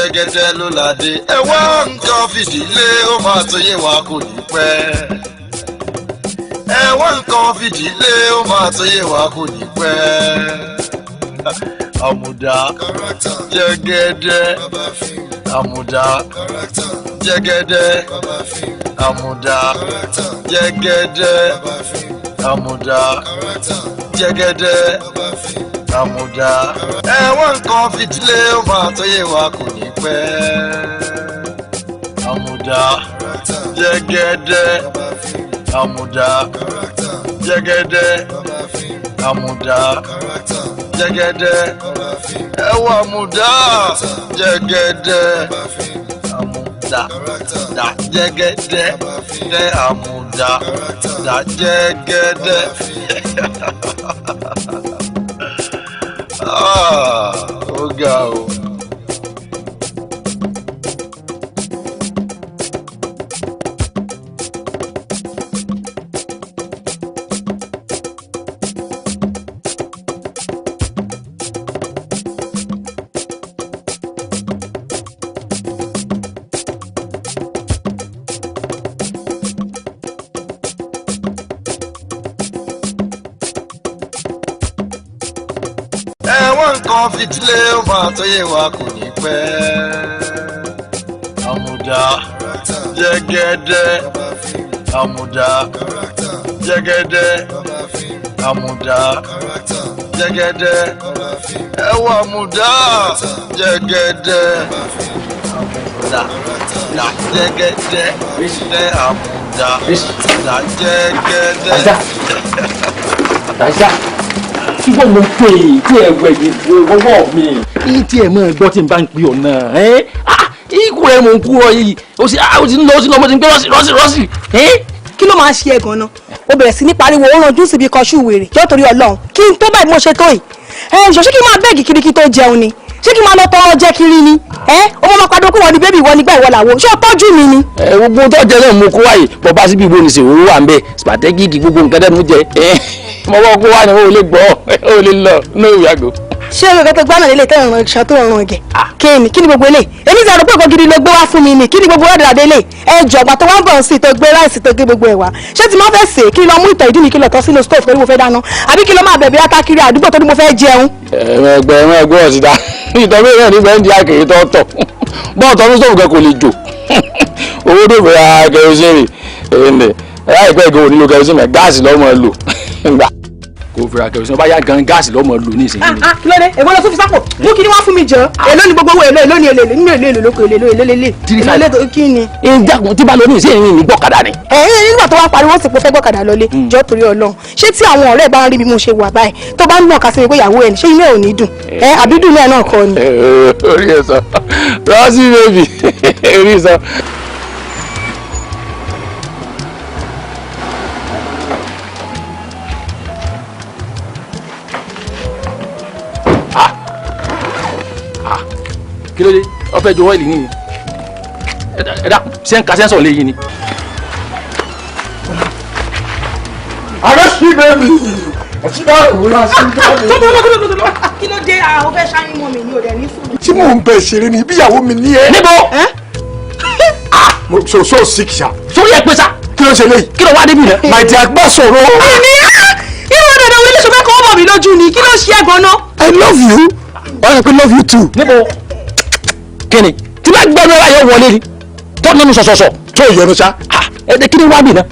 Jẹ́gẹ́dẹ́ ló ládé. Ẹ wá nǹkan fìdílé, ó máa tó yé wa kò ní pẹ́. Ẹ wá nǹkan fìdílé, ó máa tó yé wa kò ní pẹ́. Àmùdá jẹ́gẹ́dẹ́, àmùdá jẹ́gẹ́dẹ́, àmùdá jẹ́gẹ́dẹ́, àmùdá jẹ́gẹ́dẹ́, àmùdá. Ẹ wá nǹkan fìdílé, ó máa tó yé wa kò ní pẹ́. Àmùdá jẹ́gẹ́dẹ́, àmùdá jẹ́gẹ́dẹ́, àmùdá jẹ́gẹ́dẹ́. Ẹ wá àmùdá jẹ́gẹ́dẹ́, àmùdá dà jẹ́gẹ́dẹ́ dẹ́, àmùdá dà jẹ́gẹ́dẹ́. Ó ga o. Nǹkan fìdílé, ó máa tó yé wa kò ní pẹ́. Àmùdá jẹ́gẹ́dẹ́, àmùdá jẹ́gẹ́dẹ́, àmùdá jẹ́gẹ́dẹ́. Ẹ wá àmùdá jẹ́gẹ́dẹ́, àmùdá dà jẹ́gẹ́dẹ́ dẹ́, àmùdá dà jẹ́gẹ́dẹ́. Àṣà tí wọ́n mọ̀ pé tí ẹ wẹ̀ yìí wọ́wọ́ mi. Ní tí ẹ máa gbọ́ tí n bá ń pè ọ̀ náà ẹ́ ikú rẹ̀ mò ń kú ọ yìí, ó sì ń lọ, ó sì ń lọ, mo ti ń gbé rọ́ọ̀sì rọ́ọ̀sì rọ́ọ̀sì. Kí ló máa ń ṣe ẹ gan-an? Ó bẹ̀rẹ̀ sí ní pariwo, ó ranjú síbi kan ṣú wèrè jọ́ torí Ọlọ́run kí n tó báyìí mo ṣe tó yìí. Ẹ ṣe kí n máa bẹ́ẹ̀gì kiri kí tó jẹun ni? Ṣé kí n máa lọ tọrọ jẹ kiri ni? Ẹ ó máa padà kó wọn ní bébì ìwọ nígbà ìwọ làwọ, ṣé o tọ́jú mi ni? Ẹ gbogbo tó jẹ náà mo kó wáyé bọ́ bá síbi ìbò nìṣẹ́ owó wà ń bẹ spaghetti gbogbo nǹkan dẹ́nu jẹ mo bọ́ kó wá ní o lè gbọ́ o lè lọ ní òwe àgọ́. Ṣé o kẹ́kẹ́ gbọ́nà lélẹ̀ tẹ́ ìrànràn ìṣàn tó rọrùn ẹ̀gẹ̀? Kíni kí ni gbogbo eléyìí? Èmi ti àròpé nǹkan gidi ló gbé wá fún mi ni, kí ni gbogbo ọ̀dà délé? Ẹ jọ ọgbà tó wá ń bọ̀ sí tó gbé ráìsì tó gbé gbogbo ẹ̀ wá. Ṣé tí mo fẹ́ sè é kí lọ mú ìtọ̀ ìdí mi kí lọ tọ́ sínú stove torí mo fẹ́ dáná? Àbí kí lọ máa bẹ̀bẹ̀ ata kiri àdúgbò torí mo fẹ́ jẹun? Ẹgbẹ́ ẹgbẹ́ ọ̀sìn dá ìtọ́ mi náà nígbà ń di àkèrè tó tọ̀ bọ́ọ̀ tọ́ ní stove gan kò lè jò owó tó fẹ́ kerosene láìpẹ́ ìgbà òní lo kerosene gáàsì lọ́mọ lò gbà kò fira kerosene bá yá gan gáàsì lọ́mọ lò ní ìsinyìí. Kí ló dé? Èwo ló tún fi sápò? Mú kí ni wọ́n fún mi jọ? Èló ni gbogbo owó èló èló ni èló nínú èló èló lóko èló èló lélẹ̀ èló èló kí ni? Ìjàkùn tí bá lọ ní ìsinyìí ní gbọ́kadà ni. Ẹ̀yin nígbà tó wá pariwo sì pé fẹ́ gbọ́kadà lọlé jọ torí Ọlọ́run. Ṣé tí àwọn ọ̀rẹ́ bá ń rí bí mo ṣe wà báyìí tó bá ń nàka sí mi pé ìyàwó ẹ̀ ní ṣé inú ẹ̀ ò ní dùn? Ẹ àbí dùn náà kọ́ ni. Orí ẹ̀ sọ Rọ́sí bèbí orí sọ. Kí ló dé? Ó fẹ́ jọ ọ́ìlì yìí ni. Ẹ dákun, ṣé ń ka sẹ́ńsọ̀ lé yìí ni. Arrest me, baby! Kí ló dé? Àwọn fẹ́ ṣáyún mọ́ mi ní òde ní sùúrù. Tí mò ń bẹ ṣeré ni bí ìyàwó mi ní ẹ. Níbo? So so sick ṣá. Sórí ẹ pé sá. Kí ló ṣe léyìí? Kí ló wá débi rẹ? My dear, gbọ́ sọ̀rọ̀. Irú ọ̀dọ̀dọ̀ wo ilé ṣọfẹ́ kọ́ ọmọ mi lójú ni? Kí ló ṣe é gan-an? I love you. Wọ́n yẹ pé love you too. Níbo? Kíni? Tí bá gbẹ́nu ọ̀rọ̀ ayọ̀ wọlé ni. Tó nínú sọ̀sọ̀sọ̀. Tó yọnu ṣá. Ẹ kí ni wá bì náà?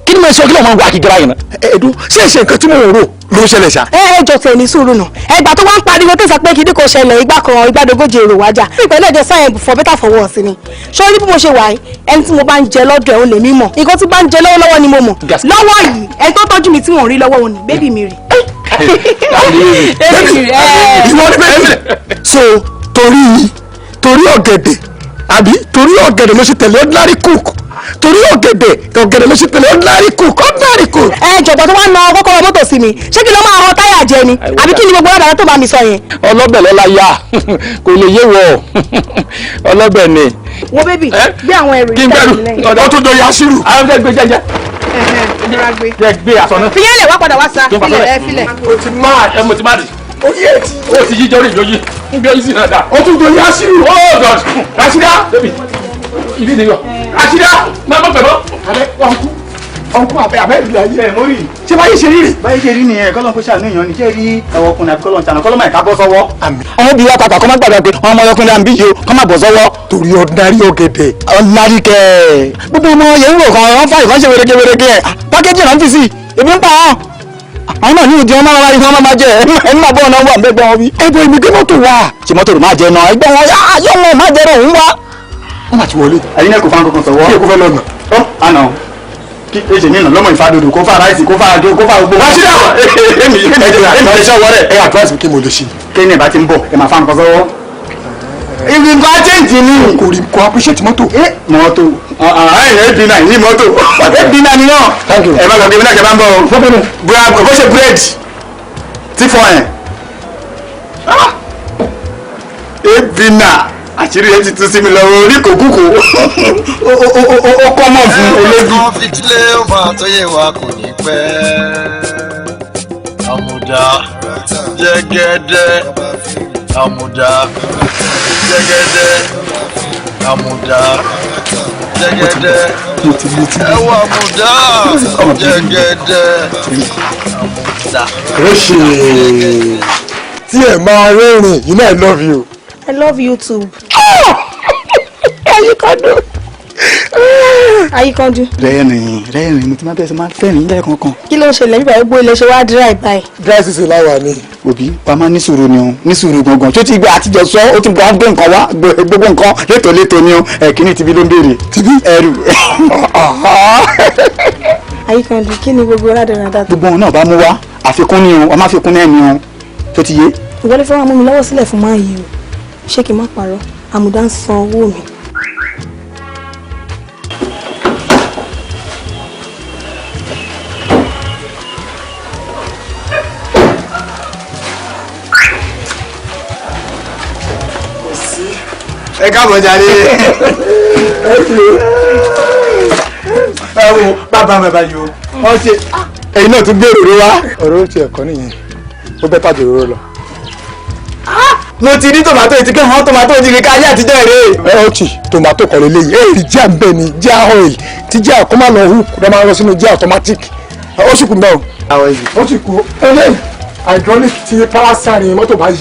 Kí ni mo sọ kí ló máa ń wá kí gẹ́rẹ́ yìí náà? Ẹ̀dùn ṣé ìṣe nǹkan tí mò ń rò ló ń ṣẹlẹ̀ ṣá. Ẹ jọ tẹ̀ ní sùúrù nà. Ẹgbà tó wá ń pariwo tó sọ pé kìdí kò ṣẹlẹ̀ igbá kan igbádogójì èrò wájà. Ìpínlẹ̀ èdè sáyẹn for better for worse ni. Ṣé orí bí mo ṣe wà yìí, ẹni tí mo bá ń jẹ lọ́dọ̀ ẹ̀ ò lè mí mọ̀. Nǹkan tí bá ń jẹ lọ́wọ́lọ́wọ́ ni mo mọ̀. Lọ́wọ́ yìí, ẹni tó tọ́jú mi tí wọ́n rí lọ́wọ́ òun ni bébì mi rè. Ìwọ ni bébì. So torí ọ̀gẹ̀dẹ̀ àbí torí ọ̀gẹ̀dẹ̀ ló ṣe tẹ̀lé ordinary cook, torí ọ̀gẹ̀dẹ̀ ló ṣe tẹ̀lé ordinary cook ordinary cook. Ẹ jọ̀gbọ́n tó wá na kọ́kọ́rọ́ mọ́tò sí mi, ṣé kí ló máa rọ táyà jẹ ni àbí kí ni gbogbo ọ̀dàdà tó bá mi sọ yẹn. Ọlọ́bẹ̀ lọ́la ya kò lè yé wọ ọlọ́bẹ̀ ni. Wo bébì gbé àwọn ẹrù kí n gbẹrù ọ̀dọ́ tó dọ̀ yasiru. Àwọn fẹ́ gbé jẹjẹ. Jẹ gbé aṣọ náà. Fiyẹ́lẹ̀ wá padà wá sa filẹ̀ ẹ filẹ̀. O ti máa ẹ mo ti máa dì. Orí ẹ ti. O ti yíjọ́ rí ìjọ́jú. Bí ọyí sí náà dá. Ó tún dorí Asiru. Oh God. Rasida. Ibi ni yọ. Rasida. Má bọ̀ pẹ̀lú. Abẹ́ ọ̀nkú ọ̀nkú abẹ́ abẹ́ ìlú ayé ẹ̀ mórí. Ṣé báyìí ṣe rí rè? Báyìí ṣe rí nìyẹn, kọ́lọ́n kó ṣàánú èèyàn ní ṣé rí ẹ̀wọ̀ ọkùnrin àbí kọ́lọ́n ṣàánú kọ́lọ́n máa ká bọ́ sọ́wọ́. Àmín. Àwọn obìnrin wa pàpà kọ́ má gbàgbé pé ọmọ ọkùnrin àbí yìí o kọ́ má bọ̀ sọ́wọ́. Torí ordinary ọ̀gẹ̀dẹ̀. Ordinary kẹ̀. Gbogbo ọmọ yẹn ń wò kan wọ́n fà ìkànṣe wéreke wéreke ẹ̀. Pákéjì náà ń fi sí i, ebi ń pa wọn. Àwọn náà ní ìdí wọn máa wáyé wọn máa jẹ ẹ máa bọ́ ọ̀nà wà mẹ́gbọ́n wọn wí. Ẹgbẹ́ èmi gbé mọ́tò wá. Ṣé mọ́tò rò máa jẹ náà ẹgbẹ́ wọn yóò wọn máa jẹ rẹ̀ òun wá. Wọ́n máa ti wọlé. Ẹ̀yin náà kò fa nǹkan sọ̀wọ́. Kí èkó fẹ́ lọ́nà. Ó àná kí èsì nínú lọ́mọ ìfadòdò kó fa ráìsì kó fa àjò kó fa gbogbo. Rasida. Èmi èmi lè ṣọwọ́ rẹ̀. Ẹ advice mi kí mo lè ṣe. Kí ni ìbá ti ń bọ̀ ẹ máa fa nǹkan sọ́wọ́. Ibi nǹkan change ni. Kò rí kò appreciate mọ́tò. Mọ́tò ẹ̀yìn ebi náà yìí mọ́tò ebi náà ni náà. Thank you. Ẹ má gbàgbé mi náà kẹ́ bá ń bọ̀ o. Bóyá bó ṣe búrẹ́dì tí fọ ẹ̀. Ebi náà àṣírí ẹ ti tú sí mi lọ́wọ́ orí kòkúkò ó kọ́ mọ̀ fún olójú. Kan fìdílé ó máa tó yé wa kò ní pẹ́. Àmùdá jẹ́gẹ́dẹ́ àmùdá jẹ́gẹ́dẹ́ àmùdá jẹ́gẹ́dẹ́ ẹ wọ àmùdá jẹ́gẹ́dẹ́ àmùdá. Rẹ́ṣì tí ẹ máa rẹ́rìn, you know I love you. I love you too. Ayíkọ́dún. Ayíkanjú. Rẹ́rìn rẹ́rìn mo ti máa bẹ́ẹ̀ sọ máa fẹ́rìn lẹ́ẹ̀kọ̀ọ̀kan. Kí ló ń ṣẹlẹ̀ bíbá gbogbo ilé ṣe wá dry báyìí? Dry season láwa ni. Òbí wa máa ní sùúrù ni o, ní sùúrù gangan tó ti gbé àtijọ́ sọ ó ti gbọ́ gbé nǹkan wá gbogbo nǹkan létòlétò ni o, ẹ̀kíní tibí ló ń béèrè Tibí? Ẹrù. Ayíkanjú kí ni gbogbo rádaràda tó. Gbogbo òun náà bá mú wá àfikún ni o, ọmọ àfikún náà ni o tó ti yé. Ìwọlé fẹ́ wá mú mi lọ́wọ́ sílẹ̀ fún máa yìí o. Ṣé kí n má parọ́? Àmùdá ń san owó mi. Ẹ káàbọ̀ jàre. Ẹ wo bàbá bàbá yìí o, wọ́n ṣe ẹ̀yin náà tún gbèrò ló wá. Ọ̀rọ̀ ti ẹ̀kọ́ nìyẹn, ó bẹ́tà jù òróró lọ. Mo ti ní tòmátò ti kẹ́ hàn tòmátò ti rí ká ayé àtijọ́ rè. Ẹ ó tì tòmátò kọ̀ lélẹ́yìí, ẹ rí jíà ń bẹ̀ ni jíà oil tí jíà kó má lọ hook lọ́ máa lọ sínú jíà automatic. Ó sì kú mbẹ́ o. Ó sì kú. Eléyìí hydraulic tí parasari mọ́tò bá yí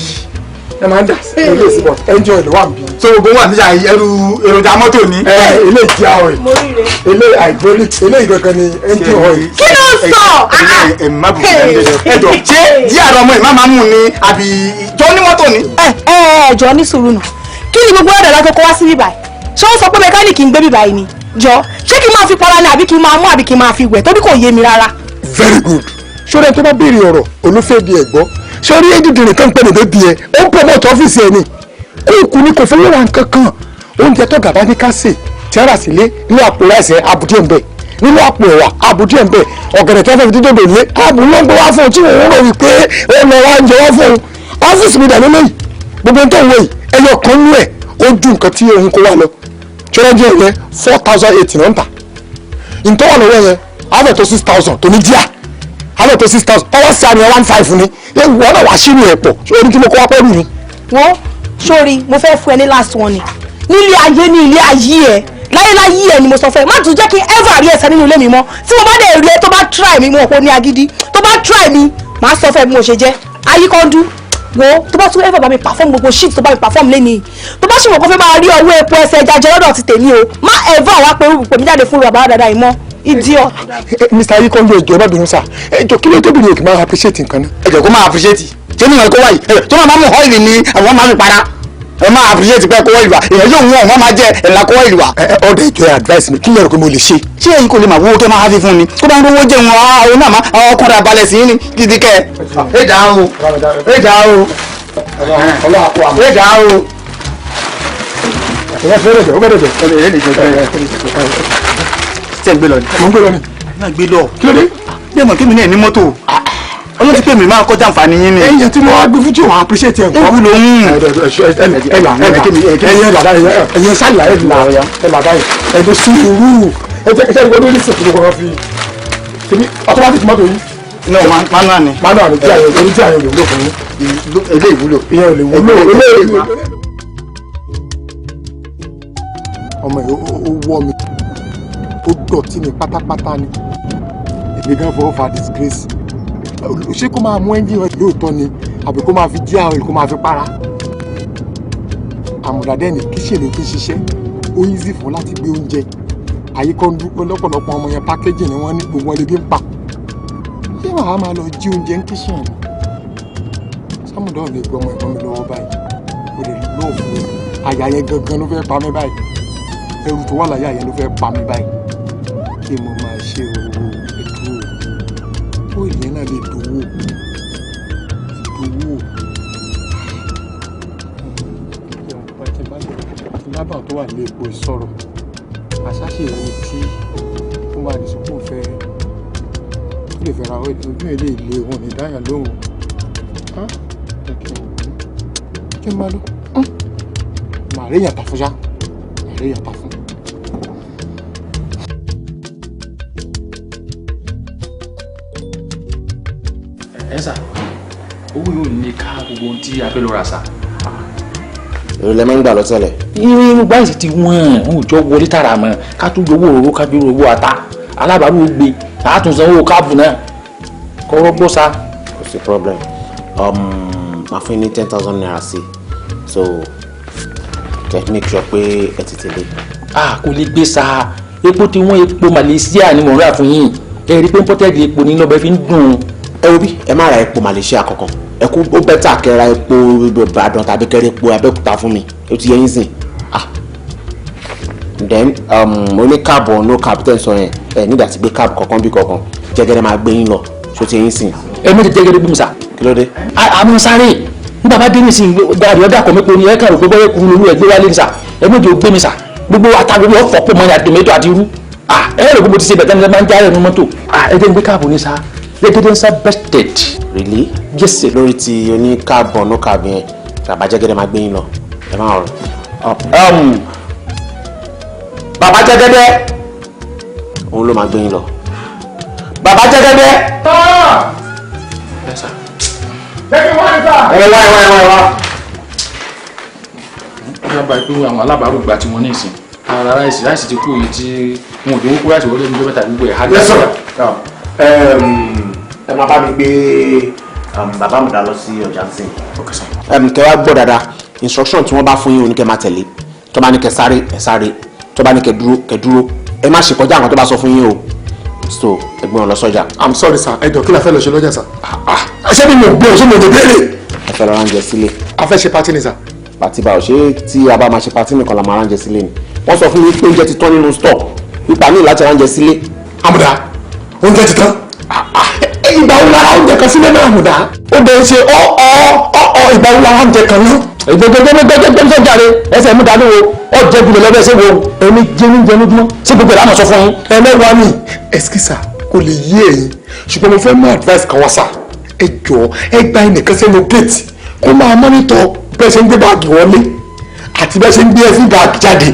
ẹ máa ń dà sí ilé ìsìnbọ̀ engine oil wà níbí. So gbogbo wà níjà ẹrù èròjà mọ́tò ni. Ẹ eléyìí jíà oil, eléyìí hydraulic, eléyìí gangan ni engine oil. Kí ló ń sọ? Ẹ má bùkún ẹ jọ ṣé díẹ̀ àrọ ọmọ ẹ má máa mú ni àbí jọ ní mọ́tò ni. Ẹ ẹ ẹ jọ ní sùúrù nù. Kí ni gbogbo ọ̀dọ̀ látọ̀ kó wá sí bíbáyìí? Ṣé wọ́n sọ pé mẹkáníìkì ń gbé bíbáyìí ni? Jọ ṣé kí n máa fi para ni àbí kí n máa mú àbí kí n máa fi wẹ̀ torí kò yé mi rárá. Very good. Ṣọ́ra tó bá béèrè ọ̀rọ̀ olúfẹ́ bí ẹ̀ gbọ́. Ṣọ́rí édìdìrín kan pẹ̀lú bébí ẹ̀ ó ń promote ọ́fíìsì ẹ̀ ni. Kúùkù ni kò fowó ra nǹkan kan. Oúnjẹ tó gàba ní kásè tí ara sì lé nínú àpò ráìsì àbùdí ẹ̀ ń bẹ̀. Nínú àpò ẹ̀wà àbùdí ẹ̀ ń bẹ̀. Ọ̀gẹ̀dẹ̀ tó fẹ́ fi dídòdò lé àbù ló ń gbé wá fún un tí òun rò wípé ó lọ wá ń jẹ wá fún un. Ọ́fíìsì mi dà lélẹ́yìí. Gbogbo tó ń wò yìí ẹyọ kan nú ẹ̀ ó ju nǹkan tí òun kó wá lọ. Ṣọ́ra jẹ́ ìyẹn 4,800 náà ń tà. Ntọ́wà lọ́wọ́ yẹn á fẹ́ tó 6,000 tó ní díà alẹ́ tó 6,000 ọwọ́ sí àmì 1,500 ni wọ́n náà wá sínú ẹ̀ pọ̀ orí tí mo kọ́ wá pẹ́lú mi. Wọ́n sórí mo fẹ́ fún ẹ ní last one ni nílé ayé ní ilé ayé ẹ láyéláyé ẹ ni mo sọ fún ẹ má tún jẹ́ kí ever rí ẹsẹ̀ nínú ilé mi mọ́ tí mo bá dẹ̀ rí ẹ tó bá try mi mo kò ní agídí tó bá try mi màá sọ fún ẹ bí mo ṣe jẹ́ Ayíkọ́ndú wo tó bá tún ever bá mi perform gbogbo shit tó bá mi perform lẹ́ni tó bá sì mọ̀ kó fẹ́ máa rí ọwọ́ epo ẹsẹ̀ ẹja jẹ lọ́dọ̀ ti tèmi o má ever wá pé pè mí jáde fún bàbá dada yìí mọ́ idiot. Mr. Ayíkọ́ndú ẹjọ́ bá bínú sá ẹjọ́ kí ló tóbi ní òkè máa appreciate nǹkan náà. Ẹ jẹ́ kó máa appreciate ṣé nínú ẹ̀kọ́ wáyé ẹ tó máa mú ọ́ìlì ni àwọn máa fi para ẹ máa appreciate pé kó ọ́ìlì wá èèyàn yóò wọ́n wọ́n máa jẹ ẹ̀la kó ọ́ìlì wá. Ẹ ọdẹ ìjọ advice mi kí lè rò pé mo lè ṣe. Ṣé èyí kò lè máa wúwo kẹ́ máa fi fún ni tó bá ń rówó jẹun àwọn náà máa ọkùnrin abalẹ̀ sí ní gidi kẹ́ ẹ dà o ẹ dà o ẹ dà o. Ẹ fẹ́rẹ̀ jẹ ó bẹ̀rẹ̀ jẹ. Ṣé ń gbé lọ ni. Mo ń gbé lọ ni. Náà gbé lọ. Kí ló dé? Bí ẹ mọ̀ kí mi náà ní mọ́tò Ọlọ́run ti pè mí máa kọjá àǹfààní yín ni. Ẹyẹ tí mo wá gbé fún tí òun appreciate ẹ̀ nǹkan. Ewu ló ń. Ẹyẹ sálà ẹ là ẹ là báyìí ẹ lọ sí irú ẹ jẹ́ kí ẹ gbọ́dọ̀ ní sèkúrò kan fi tèmi automatic mọ́tò yìí. No, manual ni. Manual ni. Tí àyè orí tí àyè wúlò fún yín. Eléyìí wúlò. Ìyẹn ò lè wúlò, eléyìí wúlò. Ọmọ yìí ó wọ́ mi, ó dọ̀tí mi pátápátá ni. Èmi gan fọwọ́ fa disgrace. Ṣé kó máa mú engine oil lóòótọ́ ni, àbí kó máa fi gear oil, kó máa fi para? Àmọ̀dá ní kitchen ló ti ń ṣiṣẹ́. Ó easy fún láti gbé oúnjẹ. Àyíkọ́ ń dúpẹ́ lọ́pọ̀lọpọ̀. Ọmọ yẹn, packaging ni wọ́n ní, gbogbo wọn lè bí ń pa. Ṣé wàá máa lọ jí oúnjẹ ní kitchen ni? Sámúdà ò lè gbọ́ ọmọ ẹ̀gbọ́n mi lọ́wọ́ báyìí. Ó lè lọ́ọ̀fù àyà yẹn gangan ló fẹ́ pa mí báyìí. Ẹrù tó wà láyà yẹn ló fẹ́ pa mí báyìí. Kí mo máa ṣe owó ètò ó ìyẹn náà lè dòwó dòwó. Tí bá bá tó wà ní epo ìsọ̀rọ̀ àṣàṣe ẹni tí ó máa lè sọ pé òun fẹ́ tó lè fẹ́ ra ojú ilé ilé wọn ní dáyà lóhùn. Jẹ́ kí n wò ó, kí n máa lọ. Màá rí yàtọ̀ fún ṣá, màá rí yàtọ̀ fún. Ẹ sà, owó yóò ní ká gbogbo ohun tí a fẹ́ lọ rà sà. Èrò lẹ máa ń gbà lọ́tẹ̀lẹ̀. Irú báyìí ti wọ́n ń jọ wọlé tààrà mọ́, ká tún gbowó òróró, ká gbé owó ata, alábàárù ó gbé, àtúnṣe owó káàbù náà kọ́rọ́ gbọ́ sa. Kò sí problem, máa fún yín ní ₦10,000 sí, so kẹ́ make sure pé ẹ tètè dé. A kò lè gbé sa. Epo tí wọ́n, epo Malaysia ni mò ń rà fún yín. Ẹ rí i pé imported epo ní lọ́bẹ̀ fi ń dùn. Ẹ wo bí, ẹ má ra epo Malaysia kankan. Ẹ kú ó better kẹ́ ra epo Ìbàdàn tàbí kẹ́ ra epo Abẹ́òkúta fún mi. Ó ti yẹ yín sìn. Ah, then oní cab or no cab tẹ́ ń sọ yẹn, ẹ nígbà tí gbé cab kankan bí kankan, jẹ́gẹ́dẹ́ máa gbé yín lọ. Ṣó ti yẹ yín sìn? Ẹ méjì jẹ́gẹ́dẹ́ bí mi sà. Kí ló dé? Àmọ́ sáré nígbà bá dé nísìnyí, gbàdé ọjà kọ̀ mẹ́po ni. Ẹ kàn rò pé bọ́yẹ̀ kúrú lóru ẹ gbé wálé ní sà. Ẹ méjì ó gbé mi sà. Gbogbo ata, gbogbo ọ̀fọ̀ pò mọ́ ní àdèmẹ́tò àti irú. Ẹ rò gbogbo ti ṣe bẹ̀tẹ̀ ní ẹ máa ń járe nu mọ́tò. Ẹ jẹ́ ń gbé cab ní sà. Jẹ́gẹ́dẹ́ ń sá bested. Really? Yes sir. Lórí ti oní cab or no cab yẹn, tàbá jẹ́gẹ́dẹ́ máa gbé yín lọ, ẹ má rọ. Bàbá jẹ́gẹ́dẹ́, òun ló máa gbé yín lọ. Bàbá jẹ́gẹ́dẹ́. Yes sir. Jẹ́ kí wọ́n ní sà. Ẹ wá, ẹ wá, ẹ wá, ẹ wá. Wọ́n bá pé àwọn alábàárù gba tiwọn ní ìsìn ara rice. Rice ti kú yìí tí wọn ò jẹ́ kó rice wọlé ní mẹ́ta, gbogbo ẹ̀. Yes sir. Ẹ máa bá mi gbé bàbá mi dá lọ sí ọjà nsìn. Okay sir. Kẹ́ wá gbọ́ dáadáa, instruction tí wọ́n bá fún yín, òní kẹ́ máa tẹ̀lé. Tó bá ní kẹ́ sáré, ẹ sáré. Tó bá ní kẹ́ dúró, kẹ́ dúró. Ẹ má ṣe kọjá àwọn tó bá sọ fún yín o. So ẹ gbé wọn lọ sọ́jà. I'm sorry sir, ẹ jọ̀ọ́, kí la fẹ́ lọ ṣe lọ́jà sir? Ṣé mi ò gbé o, ṣé mi ò lè béèrè? Ẹ fẹ́ lọ ránjẹ sílé. A fẹ́ ṣe party ni sir. Party báwo? Ṣé tí a bá máa ṣe party nìkan la máa ránjẹ sílé ni? Wọ́n sọ fún mi pé oúnjẹ ti tán nínú store, pípa ní láti ránjẹ sílé. Àmùdá, oúnjẹ ti tán? Ìgbà wo lára oúnjẹ kan sílé náà, Àmùdá? Ó bẹ̀rẹ̀ ṣe ọ́ ọ́ ọ́ ọ́. Ìgbà wo lára oúnjẹ kan náà? Gbẹgbẹgbẹgbẹgbẹ jáde ẹsẹ̀ mú dání wo ọ jẹ gbọdọ lọ bẹ́ẹ̀ ṣé wo èmi jẹ ní jẹ lójúmọ́, ṣé gbogbo ẹ̀ láwọn sọ fún yín. Ẹlẹ́wàá ni ẹ̀skísà kò lè yé ẹ̀yin, ṣùgbọ́n mo fẹ́ mú advice kan wá sà. Ẹ jọ̀ọ́, ẹ gba ẹnìkan sẹ́nu gate kó máa monitor bẹ́ẹ̀ ṣe ń gbé báàgì wọlé àti bẹ́ẹ̀ ṣe ń gbé ẹfí báàgì jáde.